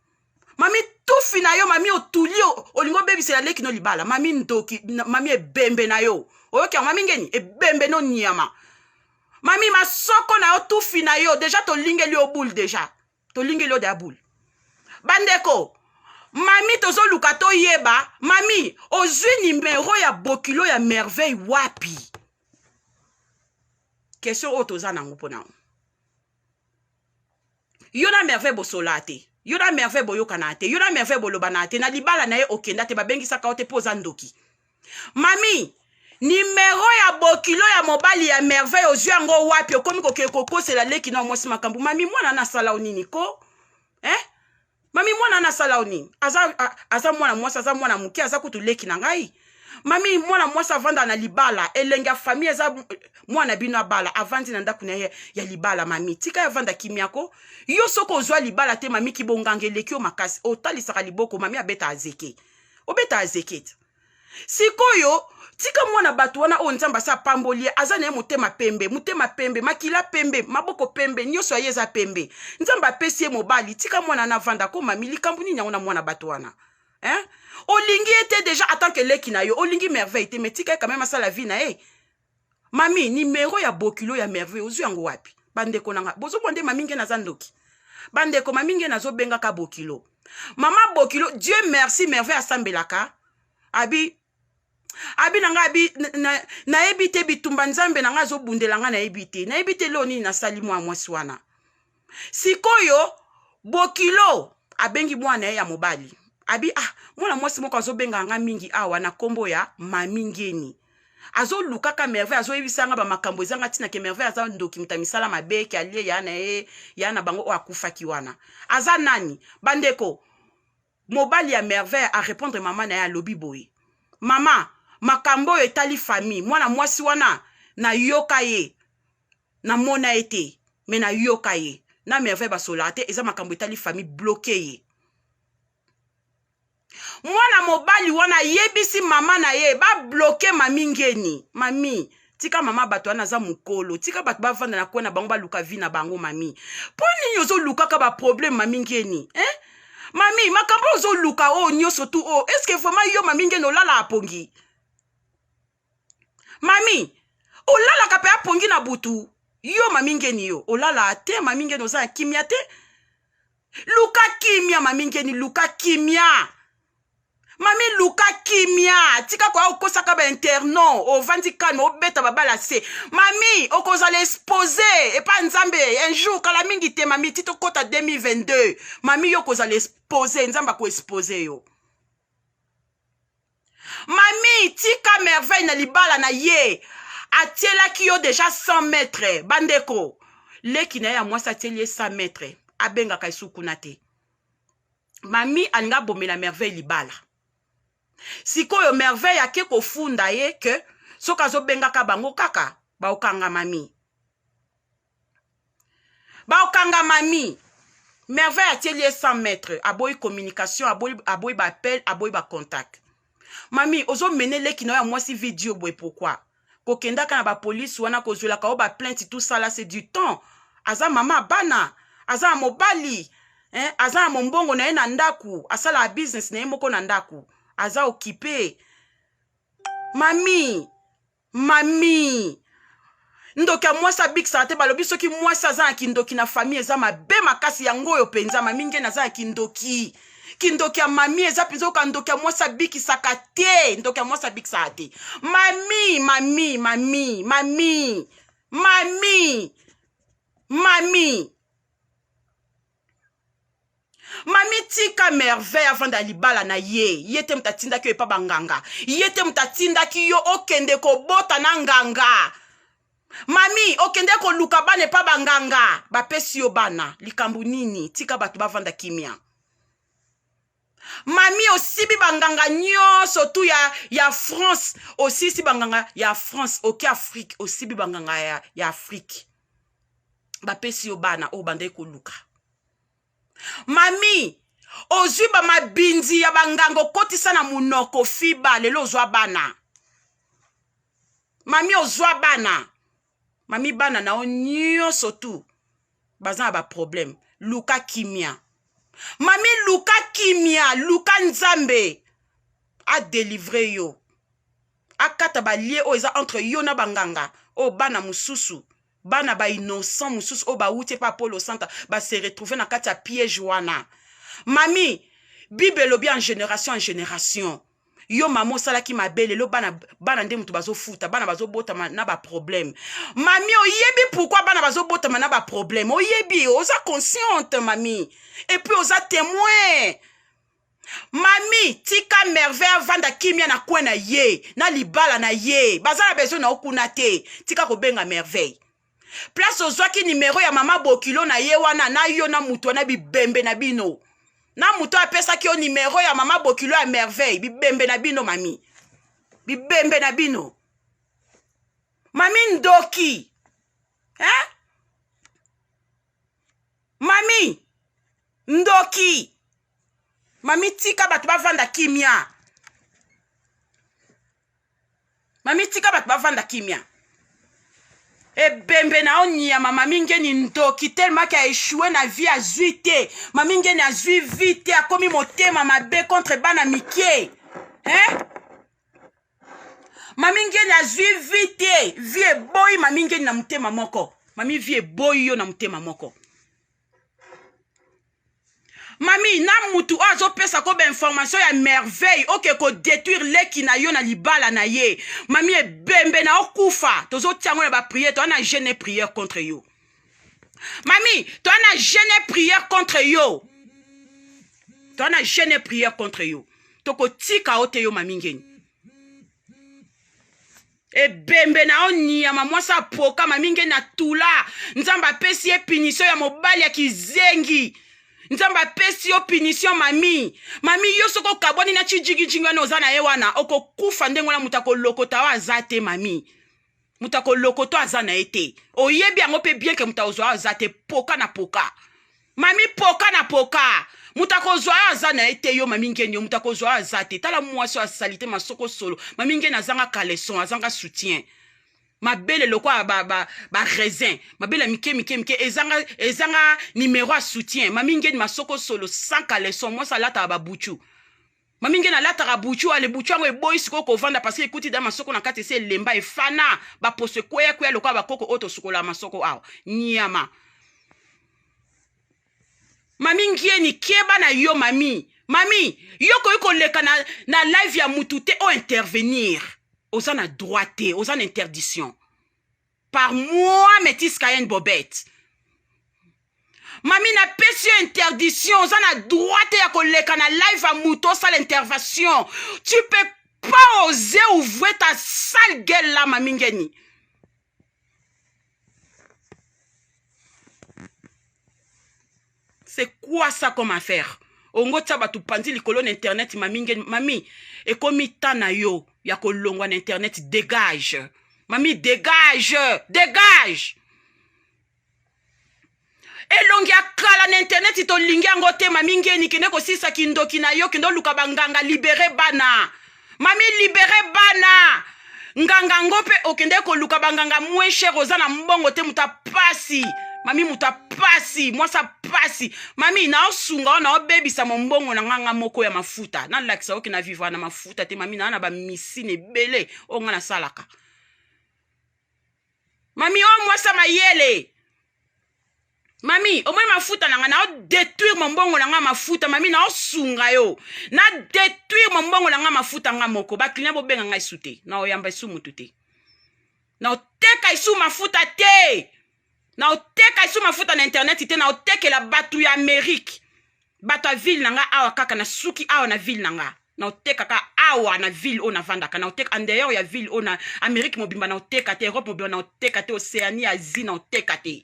mami. Tufi na yo mami, otuli, olingi obebisela leki no libala. Mami ndoki, mami ebembe na yo, oyoki yango? Mami ngeni ebembe no nyama. Mami masoko na yo, tufi na yo. Deja tolingeli yo boule, deja tolingeli yo deya boule. Bandeko, mami tozoluka toyeba, mami ozwi nimero ya bokilo ya Merveille wapi? Question oyo toza nango mpo nango. Yo na Merveille bosola te, yo na Merveille boyokana te, yo na Merveille bolobana te. Na libala na ye okenda te, babengisaka yo te mpo oza ndoki. Mami, nimero ya bokilo ya mobali ya Merveille ozwi yango wapi? Okomi kokende kokosela leki na mwasi makambo. Mami, mwana nasala yo nini ko, eh? Mami, mwana nasala yo nini? Aza, aza mwana mwasi, aza mwana moke, aza kutu leki na ngai. Mami, mwana mwasi avanda na libala, elenge ya famille eza mwana bino abala, avandi na ndako na ye ya libala. Mami, tika ye avanda kimia ko. Yo soki ozwa libala te, mami, kibonganga eleki yo makasi, otalisaka liboko. Mami abeta azeke, obeta azeke te. Sikoyo tika mwana bato wana oyo Nzambe asi apamboli ye. Aza na ye motema pembe, motema pembe, makila pembe, maboko pembe, nyonso ya ye eza pembe. Nzambe apesi ye mobali, tika mwana wana avanda ko. Mami, likambo nini yango na mwana bato wana, hein? Olingi ye te déjà en tant que leki na yo, olingi Merveille te, mais tika ye quand même asala vie na ye. Mami, nimero ya bokilo ya Merveille ozwi yango wapi? Bandeko na nga, bozomona nde mami nge naza ndoki. Bandeko, mami nge nazobengaka bokilo, mama bokilo. Dieu merci, Merveille asambelaka. Abi abi na ngai, abi nayebi te bitumba Nzambe na ngai azobundela ngai, nayebi te, nayebi te leo nini nasali mwana mwasi wana. Sikoyo bokilo abengi mwana ye ya mobali, abi: "Ah, mwana mwasi moko azobenga nga mingi awa na nkombo ya mami Ngeni, azolukaka Merveille, azoyebisa nga bamakambo ezanga ntina ke Merveille aza ndoki, moto ya misala mabe, ke alie ya na ye, ya na bango oyo akufaki wana aza nani?" Bandeko, mobali ya Merveille arépondre mama na ye, alobi boye: "Mama, makambo oyo etali famille, mwana mwasi wana nayoka ye, namona ye te, me nayoka ye na Merveille basolaka te, eza makambo etali famille, bloquer ye." Mwana mobali wana ayebisi mama na ye babloquer mami Ngeni. Mami, tika mama bato wana, aza mokolo, tika bato bavanda na kwe na bango, baluka vie na bango. Mami, mpo nini ozolukaka baproblème, mami Ngeni, eh? Mami, makambo ozoluka oyo nyonso tu oyo, est-ce vraiment yo mami Ngeni olala apongi? Mami, olalaka mpe apongi na butu? Yo mami Ngeni, yo olala te? Mami Ngeni, oza na kimia te, luka kimia. Mami Ngeni, luka kimia. Mami, luka kimia, tika koya okosaka bainterno. Ovandi calme, obeta babala se. Mami, okozala expose epa Nzambe un jour, kala mingi te. Mami, ti tokɔta 2022, mami, yo okozala expose, Nzambe akoexpose yo. Mami, tika Merveille na libala na ye. Atielaki yo deja 100 mètre. Bandeko, leki na ye ya mwasi atieli ye 100 mètre, abengaka esu kuna te. Mami alingi abomela Merveille libala. Sikoyo Merveille ake kofunda ye ke soki azobengaka bango kaka, baokanga mami, baokanga mami. Merveille atieli ye 100 mètre, aboyi communication, aboyi, aboyi baappel, aboyi bacontact. Mami, ozomene leki na yo ya mwasi video boye pourquoi? Kokendaka na bapolisi wana, kozwelaka yo baplainte, tout ça là, c'est du temps. Aza mama bana, aza na mobali, eh? Aza na mombongo na ye na ndako, asalaka business na ye moko na ndako, aza occupé. Mami, mami, ndoki ya mwasi abikisaka te. Balobi soki mwasi aza na kindoki na famille, eza mabe makasi. Yango oyo mpenza mami Ngeni aza na kindoki. Kindoki ya mami eza mpenza oyoka, ndoki ya mwasi abikisaka te, ndoki ya mwasi abikisaka te. Mami, mami, mami, mami, mami, mami, mami, tika Merveille avanda libala na ye. Ye te moto atindaki yo epa banganga, ye te moto atindaki yo okende kobota na nganga. Mami, okende koluka bana epa banganga, bapesi yo bana, likambo nini? Tika bato bavanda kimia. Mami, osibi banganga nyonso tu ya France, osisi banganga ya France, oke Afrique, osibi banganga ya Afrique, bapesi yo bana oyo bandaki koluka. Mami, ozwi bamabinzi ya banganga, okotisa na monoko, fiba, lelo ozwa bana. Mami, ozwa bana. Mami, bana na yo nyonso tu baza na baproblème, luka kimia. Mami, luka kimia, luka Nzambe adelivre yo, akata balie oyo eza entre yo na banganga oyo, bana mosusu, bana bainnocent mosusu oyo bawuti epa Apollo Santa, base retrouve na kati ya piège wana. Mami, Bible elobi en génération en génération. Yo mama osalaki mabe, lelo bana, bana nde moto bazofuta, bana bazobotama na baproblème. Mami, oyebi pourquoi bana bazobotama na baproblème? Oyebi, oza consciente, mami, et puis oza témoin. Mami, tika Merveille avanda kimia na coin na ye na libala na ye. Baza na besoin na yo kuna te. Tika kobenga Merveille. Place ozwaki nimero ya mama bokilo na ye wana, na yo na mutu wana, bibembe na bino, na moto apesaki yo nimero ya mama bokilo ya Merveille, bibembe na bino, mami, bibembe na bino, mami ndoki, hein? Mami ndoki, mami, tika bato bavanda kimia. Mami, tika bato bavanda kimia. Ebembe na yo nyama. Mami Ngeni ndoki, tellement que aéchoué na vie, azwi te. Mami Ngeni azwi vie te, akomi motema mabe contre bana mike, hein? Mami Ngeni azwi vie te, vie eboyi mami Ngeni na motema moko. Mami, vie eboyi yo na motema moko. Mami, na mutu oyo azopesa ko bainformation ya Merveille, oke kodétruire leki na yo na libala na ye. Mami, ebembe na okufa, tozotia yango na baprière. Toza na jeûne, prière contre yo. Mami, toza na jeûne, prière contre yo. Toza na jeûne, prière contre yo. Tokotika yo te, yo mami Ngeni. Ebembe na yo nyama, mwasi apoka. Mami Ngeni atula, Nzambe apesi ye punition ya mobali ya kizengi. Nzambe apesi yo punition, mami. Mami, yo soki okabwani na cijigijingi wana oza na ye wana, okokufa ndenge wana. Moto akolokota oyo aza te, mami. Moto akolokota aza na ye te. Oyebi yango mpe bien que moto akozwa aza te. Poka na poka, mami, poka na poka. Moto akozwa oyo aza na ye te. Yo mami Ngeni, yo moto akozwa oyo aza te. Tala mwasi oyo asali te, masoko solo. Mami Ngeni azanga caleçon, azanga soutien, mabele lokola baraisin, ba mabele ya mike mike mike, ezanga, ezanga nimero ya soutien. Mami Ngeni, masoko solo, sans caleçon. Mwasi alataka babuchu. Mami Ngeni alataka buchu, ale buchu yango eboyi sikoyo kovanda parce que ekuti da masoko na kati, esi elemba, efana, baposo ekweyakwea lokola bakoko oyo tosukolaka masoko awa. Nyama, mami Ngieni, keba na yo, mami. Mami, yo koki koleka na live ya mutu te o intervenir. Oza na droit te, oza na interdiction par moi, Métis Cayenne Bobette. Mami, napesi yo interdiction. Oza na droit te ya koleka na live ya mutu osala intervention. Tu peux pas oser ouvrir ta sale gueule là, mami Ngeni. C'est quoi ça comme affaire? Ongo tia bato panzi likolo na internet. Mami Ngeni, mami, ekomi ta na yo ya kolongwa na internet. Dégage, mami, dégage, dégage. Elongi ya kala na internet, tolingi yango te. Mami Ngeni, kende kosilisa kindoki na yo, kende oluka banganga, libere bana. Mami, libere bana. Nganga ngo mpe okende koluka banganga moins cher, oza na mbongo te. Moto apasi, mami, moto apasi, mwasi apasi. Mami, naosunga oyo, naobebisa mombongo na nganga moko ya mafuta. Nalakisa oke na vivre na mafuta te. Mami, naa na bamisine ebele oyo nga nasalaka. Mami, oyo mwasi ya mayele. Mami, omoi mafuta na ngai, naodétruire mombongo na ngai mafuta. Mami, naosunga yo na détruire mombongo na ngai mafuta nga moko. Baclient bobenga ngai esu te, naoyamba esu mutu te, naoteka esu mafuta te, naoteka esu mafuta na internet te. Naotekela bato ya Amérique, bato ya ville na nga awa kaka. Nasuki awa na ville na nga, naotekaka awa na ville oyo navandaka. Naoteka en dehors ya ville oyo, na Amérique mobimba naoteka te, Europe mobimba naoteka te, Océanie, Asie naoteka te.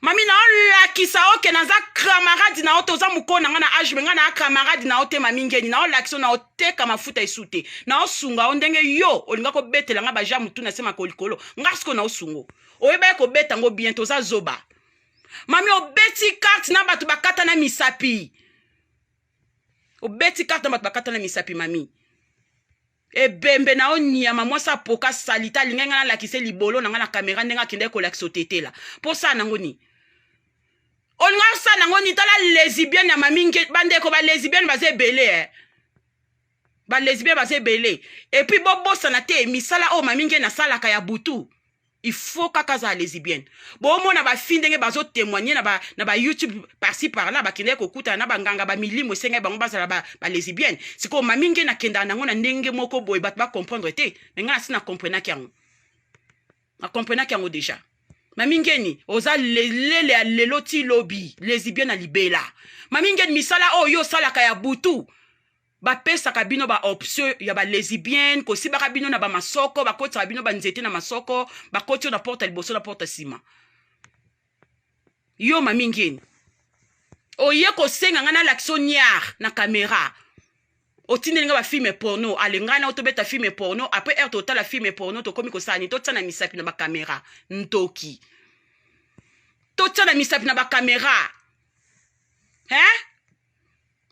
Mami, naolakisa oke naza camarade na yo te. Oza mokolo na ngai na âge, mais ngai na camarade na yo te. Mami Ngeni, naolakisa, naoteka mafuta esu te. Naosunga yo ndenge yo olinga kobetela ngai baja motu na se makolo likolo. Ngai sikoyo naosungo, oyebaki kobeta yango bien te. Oza zoba, mami. Obeti carte na bato bakata na misapi, obeti carte na bato bakata na misapi. Mami, ebembe na yo nyama, mwasi apoka salite. Alingai ngai nalakisa libolo na ngai na kamera ndenge akendaki kolakisa otetela mpo sala nango nini. Olinga Osala nango nini? Tala lesbienne ya mami nge, bandeko ba lesbienne baza ebele eh. Ba lesbienne baza ebele. Et puis bobosana te misala oyo mami nge nasalaka ya butu. Il faut kaka azala lesbienne. Bomona ba fille ndenge bazo témoigner na ba YouTube par-ci par-là, bakendaki kokutana na banganga ba milimo esengaki bango bazala ba lesbienne. Sikoyo mami nge nakendaka nango na ndenge moko boye bato ba comprendre te. Mais nga nasi na comprenaki yango. Na comprenaki yango déjà. Mami Ngeni, oza lelele ya lelo ti lobi, lesbienne na libela. Mami Ngeni, misala oyo yo osalaka ya butu, bapesaka bino ba option ya ba lesbienne, kosibaka bino na ba masoko, bakotisaka bino ba nzete na masoko, bakoti yo na porte liboso na porte nsima. Yo Mami Ngeni, oye kosenga nga nalakisa niar na caméra. Otindeli nga ba film porno, ale nga na otobeta film porno, après heure totala film porno tokomi kosala nini? Totia na misapi na ba caméra. Ntoki. Totia na misapi na ba caméra. Hein?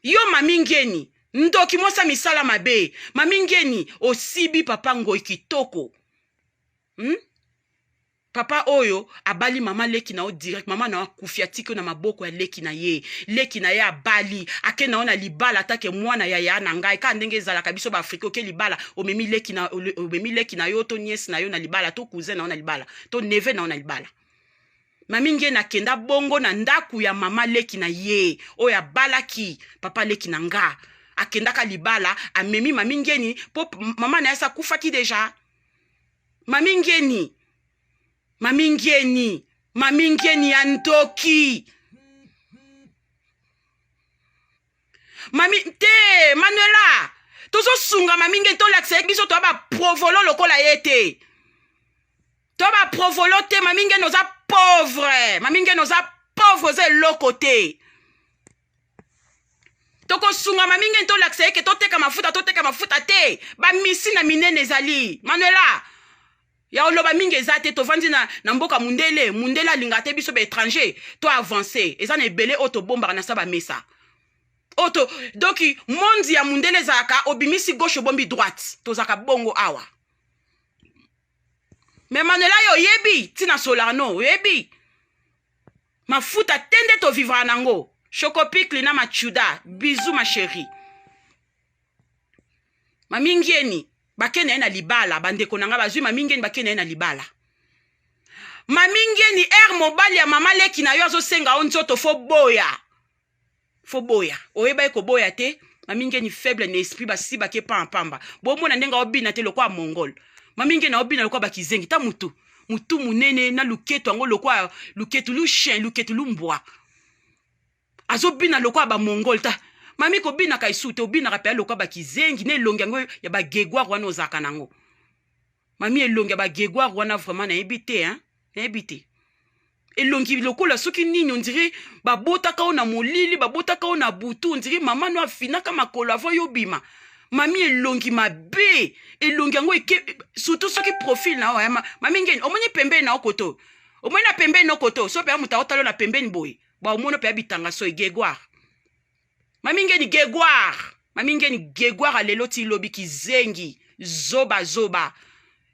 Yo Mami Ngeni, ndoki mwasa misala mabe. Mami Ngeni, osibi papa Ngoi kitoko. Papa oyo abali mama leki na yo direct, mama na yo akufi, atiki yo na maboko ya leki na ye. Leki na ye abali, ake na yo na libala atake mwana ya ya na ngai. Kaka ndenge ezalaka biso ba Afrika, oke libala, omemi leki na, omemi leki na yo to nièce na yo na libala, to cousin na yo na libala, to neveu na yo na libala. Mami Ngeni akenda bongo na ndaku ya mama leki na ye oyo abalaki papa leki na nga. Akendaka libala, amemi Mami Ngeni po mama na ye akufaki deja. Mami Ngeni, Mami Ngeni, Mami Ngeni ya ndoki. Mami te Manuela, tozosunga Mami Ngeni, tolakisa ye biso toya ba provolo lokola ye te. Toya ba provolo te. Mami Ngeni oza pauvre, Mami Ngeni oza pauvre, oza eloko te. Tokosunga Mami Ngeni, tolakisa ye ke toteka mafuta, toteka mafuta te. Ba misi na minene ezali. Manuela, ya oloba mingi eza te, tovandi na mboka mundele, mundele alingaka te biso ba étranger, to avancer. Eza na ebele oyo tobombaka na sa ba mesa. Oyo donc monde ya mundele ezalaka obimisi gauche obombi droite, tozalaka bongo awa. Mais Manuela yo oyebi tina Solarno, oyebi mafuta te nde tovivra nango. Chocopikli na machuda, bisous ma chérie. Mami Ngeni bakende ye na libala, bandeko na nga bazwi Mami Ngeni bakende ye na libala. Mami Ngeni er mobali ya mama leki na yo azosenga yo nzoto, fo boya. Fo boya. Oyeba ye koboya te. Mami Ngeni faible na esprit, basibake pa pamba. Bomona ndenge obina te lokola mongol. Mami Ngeni obina lokola bakizengi ta mutu. Mutu munene na luketu yango lokola luketu lu chien, luketu lu mbwa. Azobina lokola ba mongol ta. Mami kobinaka esu te, obinaka pe lokola bakizengi na elongi yango ya ba gegoire wana ozalaka nango. Mami elongi ya ba gegoire wana vraiment nayebi te, hein? Nayebi te. Elongi lokola soki nini, on dirait babotaka yo na molili, babotaka yo na butu, on dirait mama no afinaka makolo avant yo bima. Mami elongi mabe, elongi yango eke, surtout soki profil na yo, Mami Ngeni, omoni pembeni na yo koto. Omoni na pembeni na yo koto, so pe mutu aotala na pembeni boye. Ba omoni pe bitanga so gegoire. Mami Ngeni gegoire. Mami Ngeni gegoire alelo ti lobi kizengi, zoba zoba.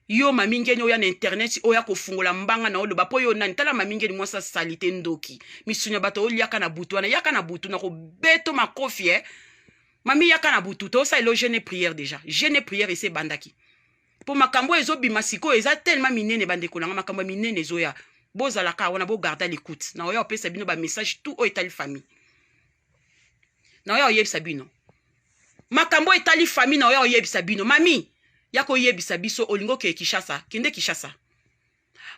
Yo Mami Ngeni oya na internet oya kofungola mbanga na oloba po yo nani? Tala Mami Ngeni mwasa salite ndoki. Misunya bato oliaka na butu wana, yaka na butu na kobeto makofi eh. Mami yaka na butu, to sa elo jeûne prière déjà. Jeûne prière ese bandaki. Po makambo ezobima sikoyo eza tellement minene bandeko nanga, makambo ya minene ezoya. Bozalaka wana bo garder l'écoute. Na oya opesa bino ba message tout oyo etali famille. Na oya oyebisa bino. Makambo etali famille na oya oyebisa bino. Mami, ya koyebisa biso olingo ke Kinshasa, kende Kinshasa.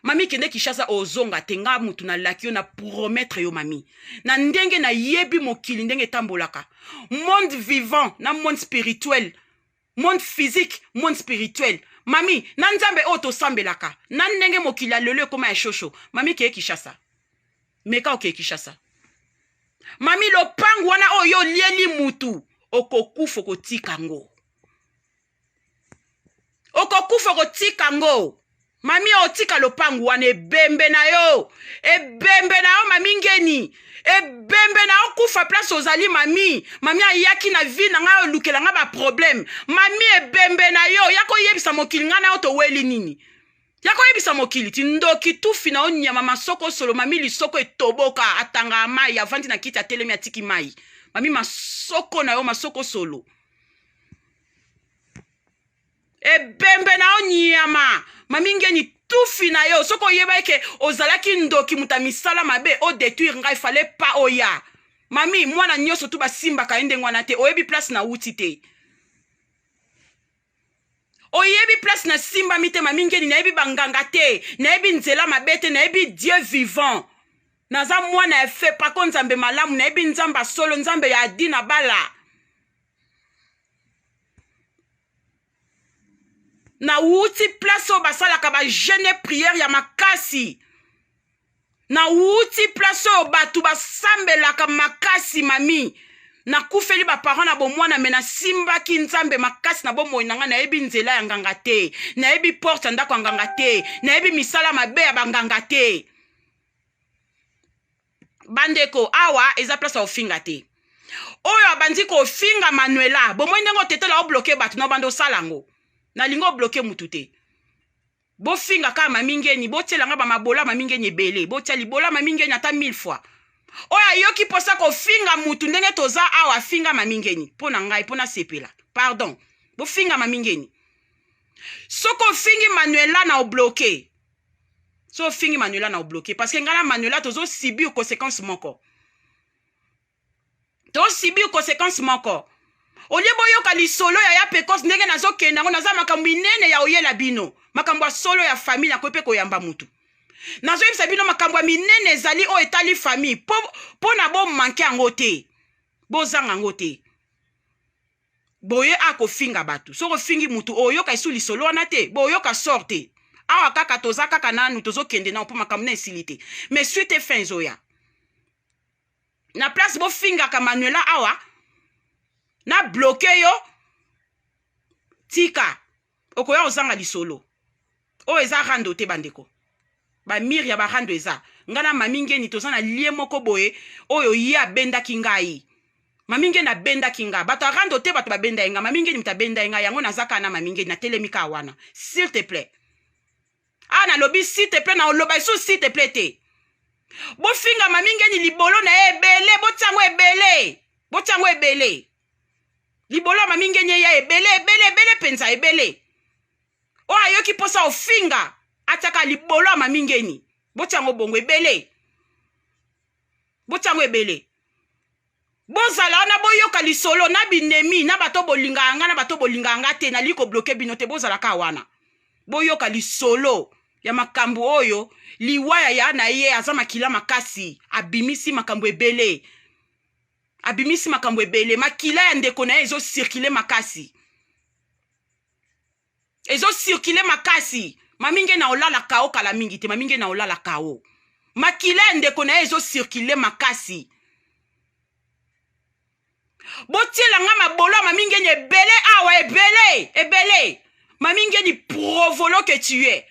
Mami kende Kinshasa ozonga te, nga mutu na laki yo na promettre yo mami. Na ndenge na yebi mokili ndenge etambolaka. Monde vivant na monde spirituel, monde physique, monde spirituel. Mami, na nzambe oyo tosambelaka, na ndenge mokili ya lelo ekoma ya shosho. Mami keye Kinshasa. Meka oke Kinshasa. Mami lopangu wana oyo olieli mutu, okokufa okotika ngo. Okokufa okotika ngo. Mami otika lopangu wana ebembe na yo. Ebembe na yo mami Ngeni. Ebembe na yo kufa place ozali mami. Mami ayaki na vie na ngai olukela nga ba problème. Mami ebembe na yo ya koyebisa mokili nga na yo toweli nini. Ya koyebisa mokili ti ndoki tufi na yo nyama masoko solo mami lisoko etoboka atangaka mai avandi na kiti atelemi atiki mai mami masoko na yo masoko solo ebembe na yo nyama mami ngeni tufi na yo soki oyebaki ke ozalaki ndoki moto ya misala mabe odetruire ngai fale pa oya mami mwana nyonso tu basimbaka ye ndenge wana te oyebi place na wuti te oyebi place na simbami te mami ngeni nayebi banganga te nayebi nzela mabe te nayebi dieu vivant naza mwana ya fepako nzambe malamu nayebi nzambe ya solo nzambe ya adi na bala nawuti place oyo basalaka ba jeune prière ya makasi nawuti place oyo bato basambelaka makasi mami nakufeli baparent na bomwana me nasimbaki nzambe makasi na bomoi na ngai nayebi nzela ya nganga te nayebi porte ya ndako ya nganga te nayebi misala mabe ya banganga te bandeko awa eza place ya kofinga te oyo abandi kofinga manuela bomoi ndenge otetela obloke bato na obanda osala yango nalingi obloke mutu te bofinga kaka mamingeni botiela nga bamabola mamingeni ebele botia libola mamingeni ata mille fois oyo ayoki mposa kofinga mutu ndenge toza awa afinga mamingeni mpo na ngai mpo nasepela pardon bofinga mamingeni soki ofingi manuela na obloke so ofingi manuela na obloke parce que ngai na manuela tozo subir conséquence moko tosubir conséquence moko olie boyoka lisolo ya ya pekos ndenge nazokende yango naza makambo minene ya oyela bino makambo ya solo ya famille nakoki mpe koyamba mutu nazoyebisa bino makambo ya minene ezali oyo etali famille mpo na bomanke yango te bozanga yango te boye akofinga bato soki ofingi mutu oyoka esu lisolo wana te boyoka sort te awa kaka toza kaka nanu tozokende nao mpo makambo na esili te mais suite fin ezoya na place bofingaka manuela awa na bloke yo tika okoya ozanga lisolo oyo eza rando te bandeko bamire ya barando eza ngai na mami ngeni toza na lie moko boye oyo ye abendaki ngai mami ngeni abendaki ngai bato ya rando te bato babenda ye ngai mami ngeni moto abenda ye ngai yango naza kaka na mami ngeni natelemi kaka wana s'il te plaît ah nalobi s'il te plaît na oloba lisusu s'il te plaît te bofinga mami ngeni libolo na ye ebele botia yango ebele botia yango ebele libolo ya mami ngeni eya ebele ebele ebele mpenza ebele oyo ayoki mposa ofinga atiaka libolo ya mami ngeni botia yango bongo ebele botia yango ebele bozala wana boyoka lisolo na binemi na bato bolingaka nga na bato bolingaka nga te nalingi kobloke bino te bozala kaka wana boyoka lisolo ya makambo oyo liwa ya ya na ye aza makila makasi abimisi makambo ebele abimisi makambo ebele makila ya ndeko na ye ezocircule makasi ezo circule makasi mami nge na olala kao kala mingi te mami nge na olala kao makila ya ndeko na ye ezo circule makasi botiela nga mabolo ya mami ngeni ebele awa ebele ebele mami ngeni provolo que tu es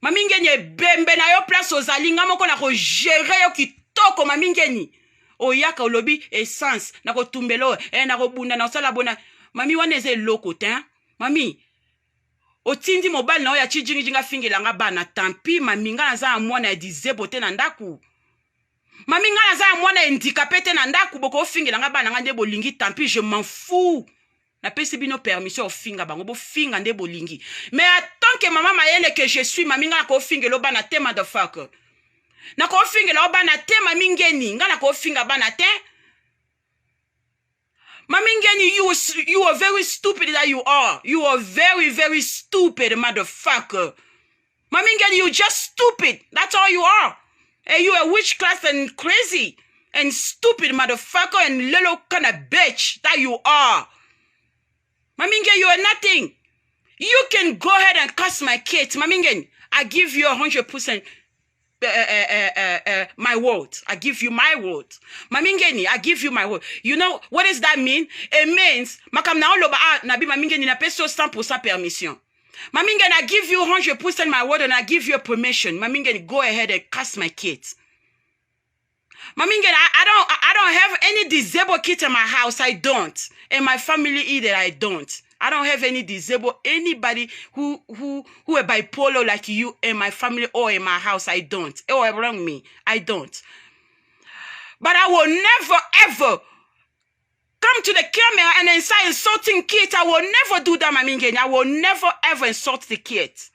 mami ngeni ebembe na yo place ozali nga moko nakogere yo kitoko mami ngeni oyaka olobi essence nakotumbela oyo eh, nakobunda nakosala bona mami wana eza eloko te mami otindi mobali na oyo ya cijingijinga afingela nga bana tampi mami nga naza na mwana ya dizebo te na ndako mami nga naza na mwana ya handikape te na ndako bokofingela nga bana nga nde bolingi tampi je m'en fous napesi bino permission ofinga bango bofinga nde bolingi mais en tant que mama mayele que je suis mami nga nakofingela o bana te motherfucker nakofingela o bana te mami ngeni nga nakofinga bana te mami ngeni you, you are very stupid that you are you are very very stupid motherfucker mami ngeni you just stupid that's all you are and you a witch class and crazy and stupid motherfucker and little kind of bitch that you are. Maminge, you are nothing. You can go ahead and curse my kids. Maminge, I give you 100% my word. I give you my word. Mamingeni, I give you my word. You know, what does that mean? It means, makam na oloba ah, nabi mamingeni na peso 100% permission. Mamingeni, I give you 100% my word and I give you permission. Mamingeni, go ahead and curse my kids. Mamingeni, I don't have any disabled kids in my house. I don't. And my family either, I don't. I don't have any disabled anybody who are bipolar like you in my family or in my house. I don't. Or around me. I don't. But I will never ever come to the camera and then start insulting kids. I will never do that, Mami Ngeni. I will never ever insult the kids.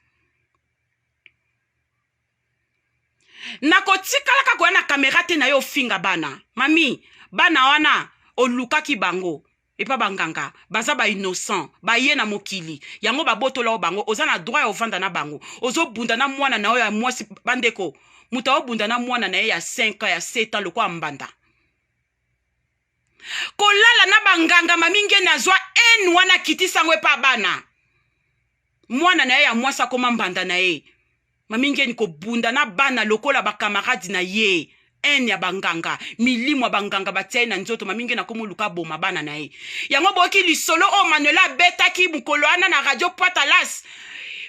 Nakotikalaka koya na kamera te na yo ofinga bana. Mami, bana wana olukaki bango epa banganga baza ba innocent baye na mokili yango babotola yo bango oza na droit ya ovanda na bango ozobunda na mwana na yo ya mwasi bandeko moto aobunda na mwana na ye ya 5 ans ya 7 ans lokola mbanda kolala na banganga mami ngeni azwa haine wana akitisa yango epa bana mwana na ye ya mwasi akoma mbanda na ye mami ngeni kobunda na bana lokola bakamarade na ye haine ya banganga milimo ya banganga batia ye na nzoto mami ngeni akoma oluka aboma bana na ye yango boyoki lisolo oyo manuela abetaki mokolo wana na radio poitalas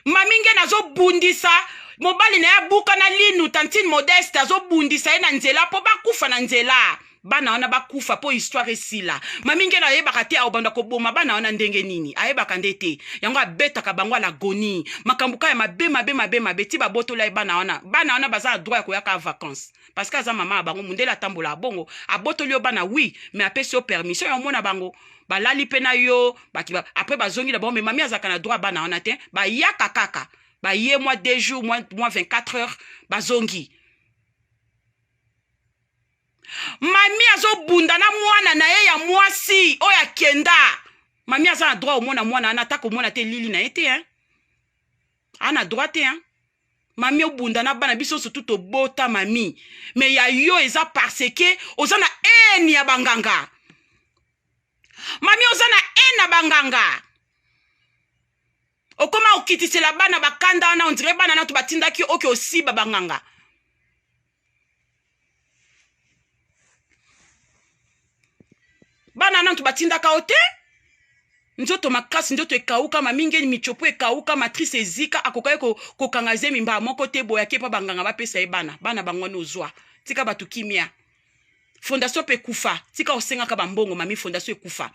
mami ngeni azobundisa mobali na ye abuka na linu tantine modeste azobundisa ye na nzela mpo bakufa na nzela bana wana bakufa mpo histoire esila mami ngena ayebaka te akobanda koboma bana wana ndenge nini ayebaka nde te yango abetaka bango alagoni makambo kaka ya mabe mabe mabe mabe ti babotola ye bana wana bana wana baza na droit ya koyaka vacances parce que aza mama ya bango mundele atambola bongo abotoli yo bana oui mais apesi yo permission ya omona bango balali mpe na yo après bazongi na bango mais mami azalaka na droit bana wana te bayaka kaka baye mwa 2 jours mwa 24 heures bazongi Mami azobunda na mwana na ye ya mwasi oyo akenda. Mami aza na droit omona mwana wana ata komona te lili na ye te hein. Ana droit te hein. Mami obunda na bana biso surtout tobota mami. Mais ya yo eza parce que oza na haine ya banganga. Mami oza na haine ya banganga. Okoma okitisela bana bakanda wana on dirait bana nato batindaki oke osiba banganga. Bana nantu batindaka yo te nzoto makasi nzoto ekauka mamingeni michopo ekauka matrice ezika akokaki kokanga zemi mbaa moko te boye ake mpa banganga bapesa ye bana bana bango wana ozwa tika bato kimia fondation mpe ekufa tika osengaka bambongo mami fondation ekufa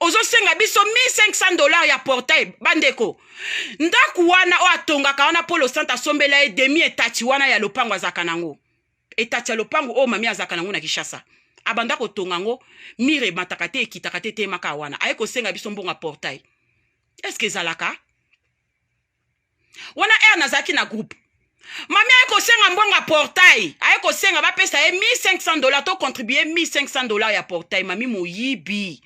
ozosenga biso 1500 dollars ya portail bandeko ndako wana oyo atongaka wana polo sante asombela ye demi etati wana ya lopango azalaka nango etati ya lopango oyo mami azalaka nango na Kinshasa abanda kotonga yango mire emataka te ekitaka te etemaka wana aye kosenga biso mbongo ya portail eske ezalaka wana ere nazalaki na groupe mami aye kosenga mbongo ya portail aye kosenga bapesa ye 1500 dollars to contribue 1500 dollars ya portail mami moyibi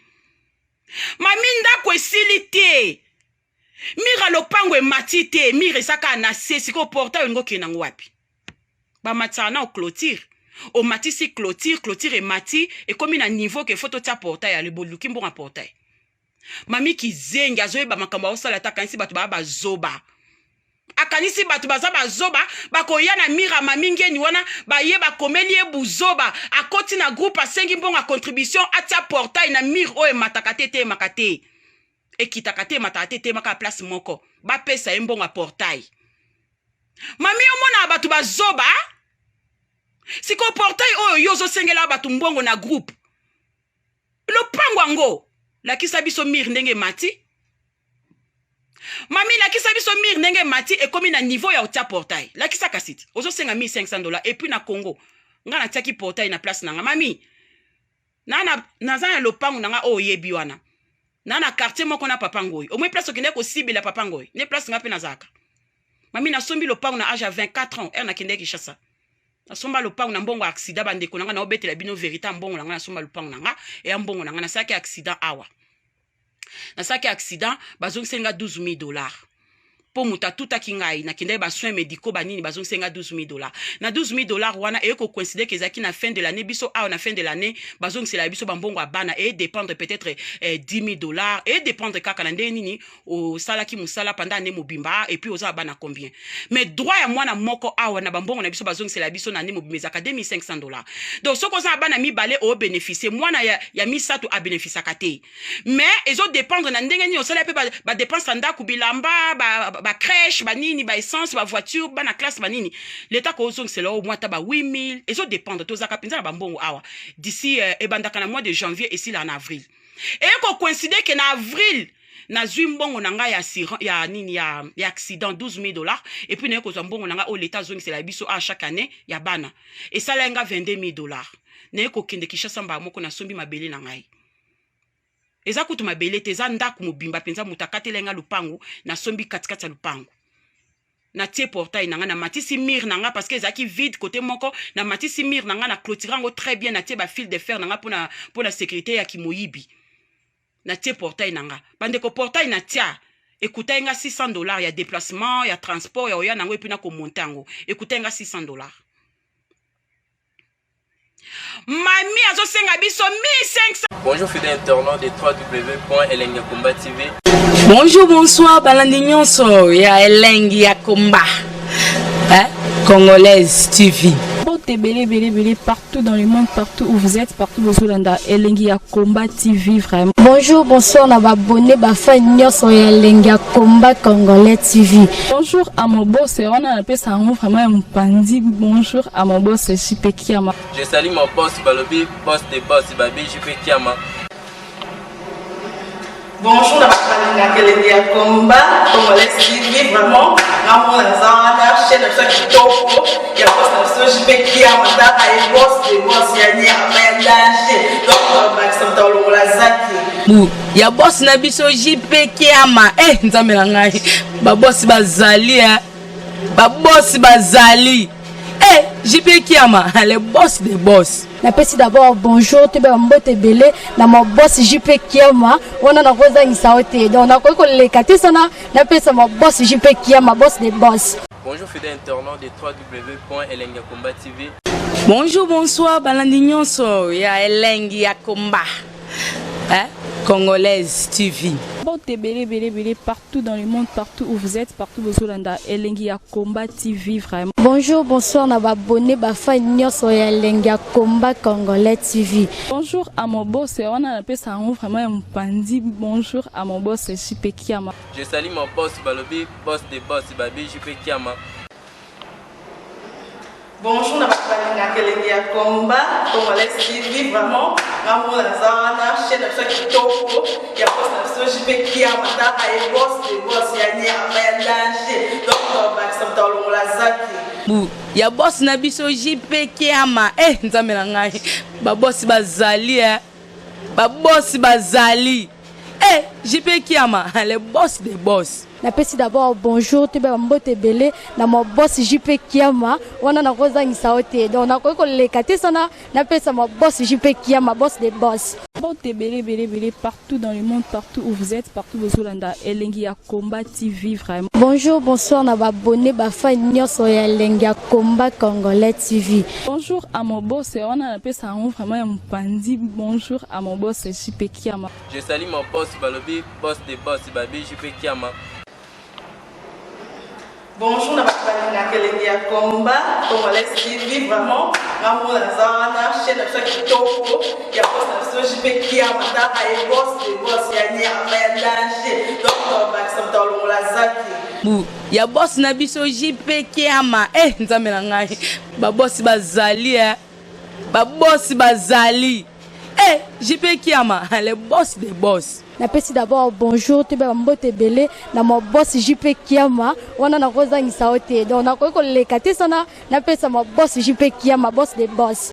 mami ndako esili te mire lopango emati te mire eza kaka na se sikoyo portail olingi okende yango wapi bamatisaka na clôture omatisi clôture clôture emati ekomi na niveau ke faut totia portail ya boluki mbongo ya portail mami kizengi azoyeba makambo aosala te akanisi bato baya bazoba akanisi bato baza bazoba bakoya na mira mami ngeni wana baye bakomeli ye buzoba akoti na groupe asengi mbongo ya contribution atia portail na mire oyo emataka te etemaka te ekitaka te emataka te etemaka ya place moko bapesa ye mbongo ya portail mami omonaka bato bazoba sikoyo portail oyo yo ozosengela bato mbongo na groupe lopango yango lakisa biso mire ndenge emati mami lakisa biso mire ndenge emati ekomi na niveau ya otia portail lakisa kasi ti ozosenga 1500 dollars et puis na congo nga natiaki portail na place na nga mami naza na lopango na nga oyo oyebi wana na na quartier moko na papa ngoi omoi place okende kosibela papa ngoi nde place nga mpe nazalaka mami nasombi lopango na age ya 24 ans ere nakende Kinshasa nasomba lopango na mbongo ya accident bandeko na nga naobetela bino vérité ya mbongo na nga nasomba lopango na nga eya mbongo na nga nasalaki accident awa nasalaki accident bazongiseli nga 12 000 dollars mpo moto atutaki ngai nakendaki basoins médicaux banini bazongiseli nga 12 000 dollars na 12 000 dollars wana eye kocoïncider ke ezalaki na fin de l'année biso awa na fin de l'année bazongisela biso bambongo ya bana eye dépendre peut-être 10 000 dollars eye dépendre kaka na ndenge nini osalaki mosala pendant année mobimba et puis oza na bana combien mais droit ya mwana moko awa na bambongo na biso bazongisela biso na année mobimba ezalaka 2500 dollars donc soki oza na bana mibale obénéficie mwana ya misato abénéficiaka te mais ezodépendre na ndenge nini osala mpe badépenses ya ndako bilamba bacrèche banini baessence bavoiture bana classe banini leta kozongisela o mwa ata ba 8000 ezodépendre tozalaka mpenza na bambongo awa d'ici ebandaka na mois de janvier esilaka na avril eye kocoïncider ke na avril Nazwi mbongo na ngai ya assurance ya nini ya accident, 12 000 $, et puis naye kozwa mbongo na ngai oyo leta azongisela biso a chaque année ya bana, esalai nga 22 000 $. Naye kokende Kinshasa mbala moko, nasombi mabele na ngai. Eza kutu mabele te, eza ndako mobimba mpenza. Moto akatela nga lupango, nasombi katikati ya lupango, natie portail na ngai, namatisi mur na ngai parce que ezalaki vide côté moko. Namatisi mur na ngai, na clôture yango très bien, natie bafil de fer na ngai mpona sécurité ya kimoyibi. Natie portail na nga. Bandeko, portail natia ekutai nga 600 $ ya déplacement, ya transport ya oya nango, et puis na komonter yango ekutai nga 600 $. Mami azosenga biso 1500. Bonjour fidèles internautes de www.elengakomba TV. Bonjour, bonsoir, balandi nyonso ya Elengi ya Komba, hein? Congolaise TV. Mbote ebele ebele ebele partout dans le monde, partout où vous êtes, partout bozolanda Elengi ya Combat TV vraiment. Bonjour, bonsoir na baabonnés, bafans nyonso ya Elengi ya Combat Congolais TV. Bonjour à mon boss, wana napesa yango vraiment ya mopandi. Bonjour à mon boss JP Kiama. Je salue mon boss Balobi, boss des boss, Babi JP Kiama. Bonjour na bato balingaka Elengi ya Combat Congolais TV. Vraiment, ngamona naza wana, chaîne na biso ya kitoko ya boss na biso JP Kiama. Taka ye, boss de boss ya nyama ya danger. Donc bakisa moto alongola zaki. Bu ya boss na biso JP Kiama. Eh, Nzambe na ngai, babosi bazali, eh. Babosi bazali, eh, JP Kiama, le boss des boss. Napesi d'abord bonjour, toyeba mbote ebele na maboss JP Kiama. Wana nakozangisa yo te, donc nakoki koleka te sana napesa maboss JP Kiama, boss de boss. Bonjour fidèles internautes de www.elengakomba TV. Bonjour, bonsoir, balandi nyonso ya Elengi ya Komba, hein? Congolaise TV. Mbote ebele ebele ebele partout dans le monde, partout où vous êtes, partout bozolanda Elengi ya Combat TV vraiment. Bonjour, bonsoir na baabonnés, bafans nyonso ya Elengi ya Combat Congolais TV. Bonjour à mon boss, wana napesa yango vraiment ya mopandi. Bonjour à mon boss JP Kiama. Je salue mon boss Balobi, boss des boss, Babi JP Kiama. Bonjour na bato balingaka Elengi ya Combat Congolais TV. Vraiment, ngamona naza wana, chaîne na biso ya kitoko ya boss na biso JP Kiama. Taka ye, boss de boss ya nyama ya danger. Donc bakisa moto alongola zaki. Bu ya boss na biso JP Kiama. Eh, Nzambe na ngai, babosi bazali, eh. Babosi bazali, eh, JP Kiama, le boss des boss. Napesi d'abord bonjour, toyeba mbote ebele na maboss JP Kiama. Wana nakozangisa yo te, donc nakoki koleka te sana napesa maboss JP Kiama, boss de boss. Mbote ebele ebele ebele partout dans le monde, partout où vous êtes, partout bozolanda Elengi ya Combat TV vraiment. Bonjour, bonsoir na baabonnés, bafans nyonso ya Elengi ya Combat Congolais TV. Bonjour à mon boss, wana napesa yango vraiment ya mopandi. Bonjour à mon boss JP Kiama. Je salue mon boss Balobi, boss des boss, Babi JP Kiama. Bonjour na bato balingaka Elengi ya Combat Congolais TV. Vraiment, ngamona naza wana, chaîne na biso ya kitoko ya boss na biso JP Kiama. Taka ye, boss de boss ya nyama ya danger. Donc bakisa moto alongola zaki. Bu ya boss na biso JP Kiama. Eh, Nzambe na ngai, babosi bazali, eh. Babosi bazali, eh, JP Kiama, le boss des boss. Napesi d'abord bonjour, toyeba mbote ebele na maboss JP Kiama. Wana nakozangisa yo te, donc nakoki koleka te sana napesa maboss JP Kiama, boss de boss.